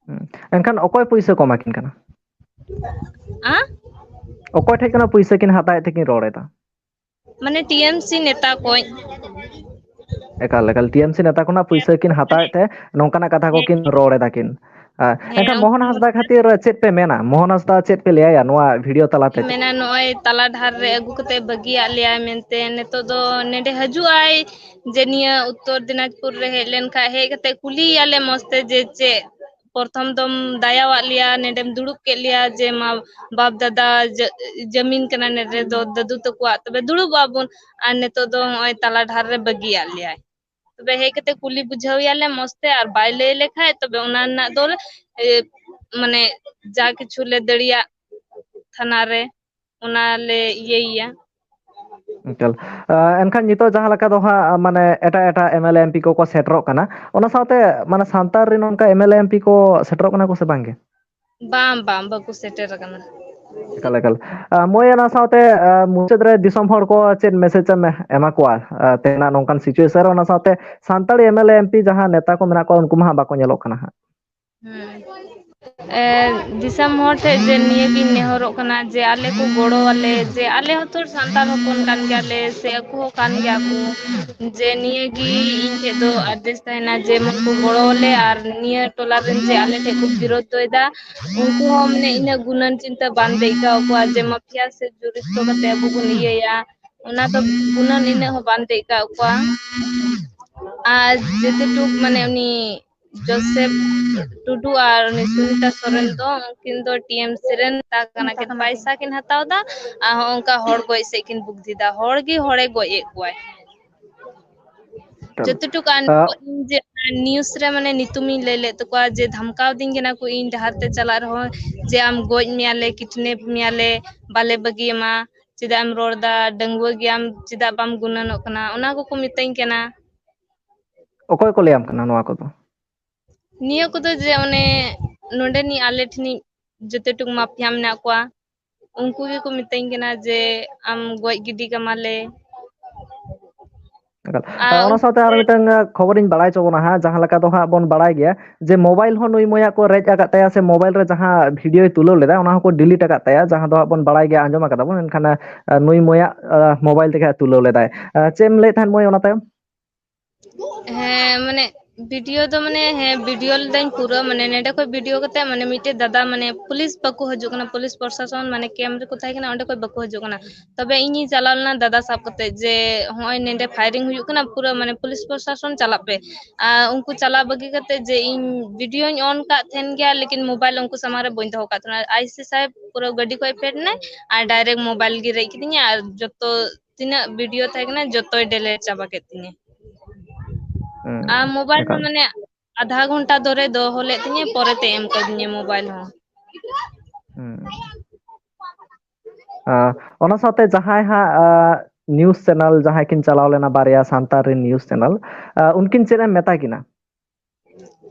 ᱦᱩᱸ᱾ ᱮᱱᱠᱷᱟᱱ ᱚᱠᱚᱭ ᱯᱩᱭᱥᱟᱹ ᱠᱚ ᱮᱢᱟ ᱠᱤᱱ ᱠᱟᱱᱟ? ᱟ? ᱚᱠᱚᱭ ᱴᱷᱮᱡ ᱠᱷᱚᱱᱟᱜ ᱯᱩᱭᱥᱟᱹ ᱠᱤᱱ ᱦᱟᱛᱟᱣᱮᱫ ᱛᱮᱠᱤᱱ ᱨᱚᱲ ᱮᱫᱟ? ᱢᱟᱱᱮ ᱴᱤ ᱮᱢ ᱥᱤ ᱱᱮᱛᱟ ᱠᱚᱡ᱾ ᱮᱠᱟᱞ, ᱮᱠᱟᱞ, ᱴᱤ ᱮᱢ ᱥᱤ ᱱᱮᱛᱟ ᱠᱷᱚᱱᱟᱜ ᱯᱩᱭᱥᱟᱹ ᱠᱤᱱ ᱦᱟᱛᱟᱣᱮᱫ ᱛᱮ ᱱᱚᱝᱠᱟᱱᱟᱜ ᱠᱟᱛᱷᱟ ᱠᱚ ᱦᱮᱸ᱾ ᱠᱤᱱ ᱨᱚᱲ ᱮᱫᱟ ᱠᱤᱱ᱾ ᱟ, ᱦᱮᱸ, ᱮᱱᱠᱷᱟᱱ ᱢᱳᱦᱚᱱ ᱚᱱᱠᱟ ᱦᱟᱸᱥᱫᱟ ᱠᱷᱟᱹᱛᱤᱨ ᱪᱮᱫ ᱯᱮ ᱢᱮᱱᱟ? ᱢᱳᱦᱚᱱ ᱦᱟᱸᱥᱫᱟ ᱪᱮᱫ ᱯᱮ ᱞᱟᱹᱭᱟᱭᱟ ᱱᱚᱣᱟ ᱵᱷᱤᱰᱤᱭᱳ ᱛᱟᱞᱟᱛᱮ? ᱢᱮᱱᱟ, ᱱᱚᱜᱼᱚᱭ ᱛᱟᱞᱟ ᱰᱟᱦᱟᱨ ᱨᱮ ᱟᱹᱜᱩ ᱠᱟᱛᱮ ᱵᱟᱹᱜᱤᱭᱟᱜ ᱞᱮᱭᱟᱭ ᱢᱮᱱᱛᱮ᱾ ᱱᱤᱛᱚᱜ ᱫᱚ ᱱᱮᱰᱮ ᱦᱤᱡᱩᱜ ᱟᱭ, ᱡᱮ ᱱᱤᱭᱟᱹ ᱩᱛᱛᱚᱨ ᱫᱤᱱᱟᱡᱽᱯᱩᱨ ᱨᱮ ᱦᱮᱡ ᱞᱮᱱᱠᱷᱟᱡ ᱦᱮᱡ ᱠᱟᱛᱮ ᱠᱩᱞᱤᱭᱮᱭᱟᱞᱮ ᱢᱚᱡᱽ ᱛᱮ, ᱡᱮ ᱪᱮᱫ ᱯᱨᱚᱛᱷᱚᱢ ᱫᱚᱢ ᱫᱟᱭᱟᱣᱟᱫ ᱞᱮᱭᱟ, ᱱᱮᱰᱮᱢ ᱫᱩᱲᱩᱵ ᱠᱮᱫ ᱞᱮᱭᱟ, ᱡᱮ ᱢᱟ ᱵᱟᱯ ᱫᱟᱫᱟ ᱡᱟ-, ᱡᱟᱹᱢᱤᱱ ᱠᱟᱱᱟ ᱱᱮᱰᱮ ᱫᱚ ᱫᱟᱫᱩ ᱛᱟᱠᱚᱣᱟᱜ, ᱛᱚᱵᱮ ᱫᱩᱲᱩᱵᱚᱜ ᱟᱵᱚᱱ᱾ ᱟᱨ ᱱᱤᱛᱚᱜ ᱫᱚ ᱱᱚᱜᱼᱚᱭ ᱛᱟᱞᱟ ᱰᱟᱦᱟᱨ ᱨᱮ ᱵᱟᱹᱜᱤᱭᱟᱜ ᱞᱮᱭᱟᱭ᱾ ᱛᱚᱵᱮ ᱦᱮᱡ ᱠᱟᱛᱮ ᱠᱩᱞᱤ ᱵᱩᱡᱷᱟᱹᱣᱮᱭᱟᱞᱮ ᱢᱚᱡᱽ ᱛᱮ, ᱟᱨ ᱵᱟᱭ ᱞᱟᱹᱭ ᱞᱮᱠᱷᱟᱡ ᱛᱚᱵᱮ ᱚᱱᱟ ᱨᱮᱱᱟᱜ ᱫᱚ, ᱮ, ᱢᱟᱱᱮ ᱡᱟ ᱠᱤᱪᱷᱩ ᱞᱮ ᱫᱟᱲᱮᱭᱟᱜ ᱛᱷᱟᱱᱟ ᱨᱮ, ᱚᱱᱟ ᱞᱮ ᱤᱭᱟᱹᱭᱮᱭᱟ᱾ ᱮᱠᱟᱞ᱾ ᱟ, ᱮᱱᱠᱷᱟᱱ ᱱᱤᱛᱚᱜ ᱡᱟᱦᱟᱸ ᱞᱮᱠᱟ ᱫᱚ ᱦᱟᱸᱜ, ᱢᱟᱱᱮ, ᱮᱴᱟᱜ ᱮᱴᱟᱜ M L A, M P ᱠᱚᱠᱚ ᱥᱮᱴᱮᱨᱚᱜ ᱠᱟᱱᱟ, ᱚᱱᱟ ᱥᱟᱶᱛᱮ, ᱢᱟᱱᱮ, ᱥᱟᱱᱛᱟᱲ ᱨᱮᱱ ᱚᱱᱠᱟ M L A, M P ᱠᱚ ᱥᱮᱴᱮᱨᱚᱜ ᱠᱟᱱᱟ ᱠᱚ ᱥᱮ ᱵᱟᱝ ᱜᱮ? ᱵᱟᱝ, ᱵᱟᱝ, ᱵᱟᱠᱚ ᱥᱮᱴᱮᱨ ᱟᱠᱟᱱᱟ᱾ ᱮᱠᱟᱞ, ᱮᱠᱟᱞ᱾ ᱟ, ᱢᱟᱹᱭ, ᱚᱱᱟ ᱥᱟᱶᱛᱮ, ᱟ, ᱢᱩᱪᱟᱹᱫ ᱨᱮ ᱫᱤᱥᱚᱢ ᱦᱚᱲ ᱠᱚ ᱪᱮᱫ ᱢᱮᱥᱮᱡᱽ ᱮᱢ ᱮᱢᱟ ᱠᱚᱣᱟ, ᱟ, ᱛᱮᱦᱮᱧᱟᱜ ᱱᱚᱝᱠᱟᱱ ᱥᱤᱪᱩᱭᱮᱥᱚᱱ ᱨᱮ? ᱚᱱᱟ ᱥᱟᱶᱛᱮ Santali M L A, M P ᱡᱟᱦᱟᱸ ᱱᱮᱛᱟ ᱠᱚ ᱢᱮᱱᱟᱜ ᱠᱚᱣᱟ, ᱩᱱᱠᱩ ᱢᱟ ᱦᱟᱸᱜ ᱵᱟᱠᱚ ᱧᱮᱞᱚᱜ ᱠᱟᱱᱟ ᱦᱟᱸᱜ᱾ ᱦᱮᱸ᱾ ᱮ, ᱫᱤᱥᱚᱢ ᱦᱚᱲ ᱴᱷᱮᱱ ᱡᱮ ᱱᱤᱭᱟᱹ ᱜᱤᱧ ᱱᱮᱦᱚᱨᱚᱜ ᱠᱟᱱᱟ ᱡᱮ ᱟᱞᱮ ᱠᱚ ᱜᱚᱲᱚ ᱟᱞᱮ, ᱡᱮ ᱟᱞᱮ ᱦᱚᱸᱛᱚ ᱥᱟᱱᱛᱟᱲ ᱦᱚᱯᱚᱱ ᱠᱟᱱ ᱜᱮᱭᱟᱞᱮ ᱥᱮ ᱟᱠᱚ ᱦᱚᱸ ᱠᱟᱱ ᱜᱮᱭᱟ ᱠᱚ, ᱡᱮ ᱱᱤᱭᱟᱹ ᱜᱮ ᱤᱧ ᱴᱷᱮᱡ ᱫᱚ ᱟᱨᱫᱟᱥ ᱛᱟᱦᱮᱱᱟ, ᱡᱮᱢᱚᱱ ᱠᱚ ᱜᱚᱲᱚ ᱟᱞᱮ ᱟᱨ ᱱᱤᱭᱟᱹ ᱴᱚᱞᱟ ᱨᱮᱱ ᱡᱮ ᱟᱞᱮ ᱴᱷᱮᱡ ᱠᱚ ᱵᱤᱨᱳᱫᱷ ᱫᱚᱭᱮᱫᱟ, ᱩᱱᱠᱩ ᱦᱚᱸ ᱢᱟᱱᱮ ᱤᱱᱟᱹᱜ ᱜᱩᱱᱟᱹᱱ ᱪᱤᱱᱛᱟᱹ ᱵᱟᱝ ᱫᱮᱡ ᱠᱟᱜ ᱠᱚᱣᱟ ᱡᱮ ᱢᱟᱯᱷᱤᱭᱟ ᱥᱮ ᱡᱚᱲᱤᱛᱚ ᱠᱟᱛᱮ ᱟᱵᱚ ᱵᱚᱱ ᱤᱭᱟᱹᱭᱟ, ᱚᱱᱟ ᱫᱚ ᱜᱩᱱᱟᱹᱱ ᱤᱱᱟᱹᱜ ᱦᱚᱸ ᱵᱟᱝ ᱫᱮᱡ ᱠᱟᱜ ᱠᱚᱣᱟ᱾ ᱟᱨ ᱡᱮᱛᱮᱴᱩᱠ ᱢᱟᱱᱮ ᱩᱱᱤ ᱡᱳᱥᱮᱯ ᱴᱩᱰᱩ ᱟᱨ ᱩᱱᱤ ᱥᱩᱱᱤᱛᱟ ᱥᱚᱨᱮᱱ ᱫᱚ, ᱩᱱᱠᱤᱱ ᱫᱚ ᱴᱤ ᱮᱢ ᱥᱤ ᱨᱮᱱ ᱱᱮᱛᱟ ᱠᱟᱱᱟ ᱠᱤᱱ, ᱯᱟᱭᱥᱟ ᱠᱤᱱ ᱦᱟᱛᱟᱣ ᱮᱫᱟ ᱟᱨ ᱦᱚᱸ ᱚᱱᱠᱟ ᱦᱚᱲ ᱜᱚᱡ ᱥᱮᱫ ᱠᱤᱱ ᱵᱩᱫᱽᱫᱷᱤ ᱮᱫᱟ᱾ ᱦᱚᱲ ᱜᱮ ᱦᱚᱲᱮ ᱜᱚᱡ ᱮᱫ ᱠᱚᱣᱟᱭ᱾ ᱮᱠᱟᱞ᱾ ᱡᱚᱛᱚᱴᱩᱠᱩ ᱟᱨ ᱟᱜ, ᱤᱧ ᱡᱮ ᱚᱱᱟ ᱱᱤᱭᱩᱡᱽ ᱨᱮ ᱢᱟᱱᱮ ᱧᱩᱛᱩᱢᱤᱧ ᱞᱟᱹᱭ ᱞᱮᱫ ᱛᱟᱠᱚᱣᱟ ᱡᱮ ᱫᱷᱟᱢᱠᱟᱣ ᱫᱤᱧ ᱠᱟᱱᱟ ᱠᱚ ᱤᱧ ᱰᱟᱦᱟᱨ ᱛᱮ ᱪᱟᱞᱟᱜ ᱨᱮᱦᱚᱸ, ᱡᱮ ᱟᱢ ᱜᱚᱡ ᱢᱮᱭᱟᱞᱮ, ᱠᱤᱰᱱᱮᱯ ᱢᱮᱭᱟᱞᱮ, ᱵᱟᱞᱮ ᱵᱟᱹᱜᱤᱭᱟᱢᱟ, ᱪᱮᱫᱟᱜ ᱮᱢ ᱨᱚᱲ ᱮᱫᱟ, ᱰᱟᱺᱜᱩᱣᱟᱹ ᱜᱮᱭᱟᱢ, ᱪᱮᱫᱟᱜ ᱵᱟᱢ ᱜᱩᱱᱟᱹᱱᱚᱜ ᱠᱟᱱᱟ, ᱚᱱᱟ ᱠᱚᱠᱚ ᱢᱤᱛᱟᱹᱧ ᱠᱟᱱᱟ᱾ ᱚᱠᱚᱭ ᱠᱚ ᱞᱟᱹᱭᱟᱢ ᱠᱟᱱᱟ ᱱᱚᱣᱟ ᱠᱚᱫᱚ? ᱱᱤᱭᱟᱹ ᱠᱚᱫᱚ ᱡᱮ ᱚᱱᱮ ᱱᱚᱰᱮᱱᱤᱡ ᱟᱞᱮ ᱴᱷᱮᱱᱤᱡ ᱡᱚᱛᱚ ᱴᱩᱠᱩ ᱢᱟᱯᱷᱤᱭᱟ ᱢᱮᱱᱟᱜ ᱠᱚᱣᱟ, ᱩᱱᱠᱩ ᱜᱮᱠᱚ ᱢᱤᱛᱟᱹᱧ ᱠᱟᱱᱟ ᱡᱮ ᱟᱢ ᱜᱚᱡ ᱜᱤᱰᱤ ᱠᱟᱢᱟᱞᱮ᱾ ᱮᱠᱟᱞ᱾ ᱟᱨ ᱟᱨ ᱚᱱᱟ ᱚᱱᱟ ᱥᱟᱶᱛᱮ ᱟᱨ ᱥᱟᱶᱛᱮ ᱢᱤᱫᱴᱟᱝ, ᱟᱸ, ᱠᱷᱚᱵᱚᱨᱤᱧ ᱵᱟᱲᱟᱭ ᱦᱚᱪᱚ ᱵᱚᱱᱟ ᱦᱟᱸᱜ, ᱡᱟᱦᱟᱸ ᱞᱮᱠᱟ ᱫᱚ ᱦᱟᱸᱜ ᱵᱚᱱ ᱵᱟᱲᱟᱭ ᱜᱮᱭᱟ ᱡᱮ ᱢᱳᱵᱟᱭᱤᱞ ᱦᱚᱸ ᱱᱩᱭ ᱢᱚᱭᱟᱜ ᱠᱚ ᱨᱮᱡ ᱟᱠᱟᱫ ᱛᱟᱭᱟ, ᱥᱮ ᱢᱳᱵᱟᱭᱤᱞ ᱨᱮ ᱡᱟᱦᱟᱸ ᱵᱷᱤᱰᱤᱭᱳᱭ ᱛᱩᱞᱟᱹᱣ ᱞᱮᱫᱟ ᱚᱱᱟ ᱦᱚᱸᱠᱚ ᱰᱤᱞᱤᱴ ᱟᱠᱟᱫ ᱛᱟᱭᱟ, ᱡᱟᱦᱟᱸ ᱫᱚ ᱦᱟᱸᱜ ᱵᱚᱱ ᱵᱟᱲᱟᱭ ᱜᱮᱭᱟ, ᱟᱸᱡᱚᱢ ᱟᱠᱟᱫᱟ ᱵᱚᱱ, ᱢᱮᱱᱠᱷᱟᱱ, ᱟᱸ, ᱱᱩᱭ ᱢᱚᱭᱟᱜ, ᱟᱸ, ᱢᱳᱵᱟᱭᱤᱞ ᱛᱮᱜᱮ ᱦᱟᱸᱜ ᱛᱩᱞᱟᱹᱣ ᱞᱮᱫᱟᱭ᱾ ᱟᱸ, ᱪᱮᱫ ᱮᱢ ᱞᱟᱹᱭᱮᱫ ᱛᱟᱦᱮᱸᱫ ᱢᱟᱹᱭ ᱚᱱᱟ ᱛᱟᱭᱚᱢ? ᱦᱮᱸ, ᱢᱟᱱᱮ ᱵᱷᱤᱰᱤᱭᱳ ᱫᱚ ᱢᱟᱱᱮ, ᱦᱮᱸ, ᱵᱷᱤᱰᱤᱭᱳ ᱞᱮᱫᱟᱹᱧ ᱯᱩᱨᱟᱹ, ᱢᱟᱱᱮ ᱱᱚᱸᱰᱮ ᱠᱷᱚᱡ ᱵᱷᱤᱰᱤᱭᱳ ᱠᱟᱛᱮ, ᱢᱟᱱᱮ ᱢᱤᱫᱴᱮᱡ ᱫᱟᱫᱟ, ᱢᱟᱱᱮ ᱯᱩᱞᱤᱥ ᱵᱟᱠᱚ ᱦᱤᱡᱩᱜ ᱠᱟᱱᱟ, ᱯᱩᱞᱤᱥ ᱯᱨᱚᱥᱟᱥᱚᱱ, ᱢᱟᱱᱮ ᱠᱮᱢᱯ ᱨᱮᱠᱚ ᱛᱟᱦᱮᱸ ᱠᱟᱱᱟ, ᱚᱸᱰᱮ ᱠᱷᱚᱡ ᱵᱟᱠᱚ ᱦᱤᱡᱩᱜ ᱠᱟᱱᱟ᱾ ᱛᱚᱵᱮ ᱤᱧᱤᱧ ᱪᱟᱞᱟᱣ ᱞᱮᱱᱟ ᱫᱟᱫᱟ ᱥᱟᱵ ᱠᱟᱛᱮ ᱡᱮ ᱦᱚᱸᱜᱼᱚᱭ ᱱᱚᱸᱰᱮ ᱯᱷᱟᱭᱨᱤᱝ ᱦᱩᱭᱩᱜ ᱠᱟᱱᱟ, ᱯᱩᱨᱟᱹ ᱢᱟᱱᱮ ᱯᱩᱞᱤᱥ ᱯᱨᱚᱥᱟᱥᱚᱱ ᱪᱟᱞᱟᱜ ᱯᱮ᱾ ᱟᱨ ᱩᱱᱠᱩ ᱪᱟᱞᱟᱣ ᱵᱟᱹᱜᱤ ᱠᱟᱛᱮ ᱡᱮ ᱤᱧ ᱵᱷᱤᱰᱤᱭᱳᱧ ᱚᱱ ᱠᱟᱜ ᱛᱟᱦᱮᱱ ᱜᱮᱭᱟ, ᱞᱮᱠᱤᱱ ᱢᱳᱵᱟᱭᱤᱞ ᱩᱱᱠᱩ ᱥᱟᱢᱟᱝ ᱨᱮ ᱵᱟᱹᱧ ᱫᱚᱦᱚ ᱠᱟᱜ ᱛᱟᱦᱮᱱᱟ᱾ ᱟᱭ ᱥᱤ ᱥᱟᱦᱮᱵᱽ ᱯᱩᱨᱟᱹ ᱜᱟᱹᱰᱤ ᱠᱷᱚᱡ ᱯᱷᱮᱰ ᱮᱱᱟᱭ ᱟᱨ ᱰᱟᱭᱨᱮᱠᱴ ᱢᱳᱵᱟᱭᱤᱞ ᱜᱮ ᱨᱮᱡ ᱠᱤᱫᱤᱧᱟ ᱟᱨ ᱡᱚᱛᱚ ᱛᱤᱱᱟᱹᱜ ᱵᱷᱤᱰᱤᱭᱳ ᱛᱟᱦᱮᱸ ᱠᱟᱱᱟ ᱡᱚᱛᱚᱭ ᱰᱤᱞᱤᱴ ᱪᱟᱵᱟ ᱠᱮᱫ ᱛᱤᱧᱟᱹ᱾ ᱦᱩᱸ, ᱟᱨ ᱢᱳᱵᱟᱭᱤᱞ ᱦᱚᱸ ᱮᱠᱟᱞ᱾ ᱢᱟᱱᱮ ᱟᱫᱷᱟ ᱜᱷᱚᱱᱴᱟ ᱫᱷᱚᱨᱮ ᱫᱚᱦᱚ ᱞᱮᱫ ᱛᱤᱧᱟᱹ, ᱯᱚᱨᱮᱛᱮ ᱮᱢ ᱠᱟᱹᱫᱤᱧᱟ ᱢᱳᱵᱟᱭᱤᱞ ᱦᱚᱸ᱾ ᱦᱩᱸ᱾ ᱟᱸ, ᱚᱱᱟ ᱥᱟᱶᱛᱮ ᱡᱟᱦᱟᱸᱭ ᱦᱟᱸᱜ, ᱟᱸ, ᱱᱤᱭᱩᱡᱽ ᱪᱮᱱᱮᱞ ᱡᱟᱦᱟᱸᱭ ᱠᱤᱱ ᱪᱟᱞᱟᱣ ᱞᱮᱱᱟ, ᱵᱟᱨᱭᱟ ᱥᱟᱱᱛᱟᱲ ᱨᱮᱱ ᱱᱤᱭᱩᱡᱽ ᱪᱮᱱᱮᱞ, ᱟᱸ, ᱩᱱᱠᱤᱱ ᱪᱮᱫ ᱮᱢ ᱢᱮᱛᱟ ᱠᱤᱱᱟ?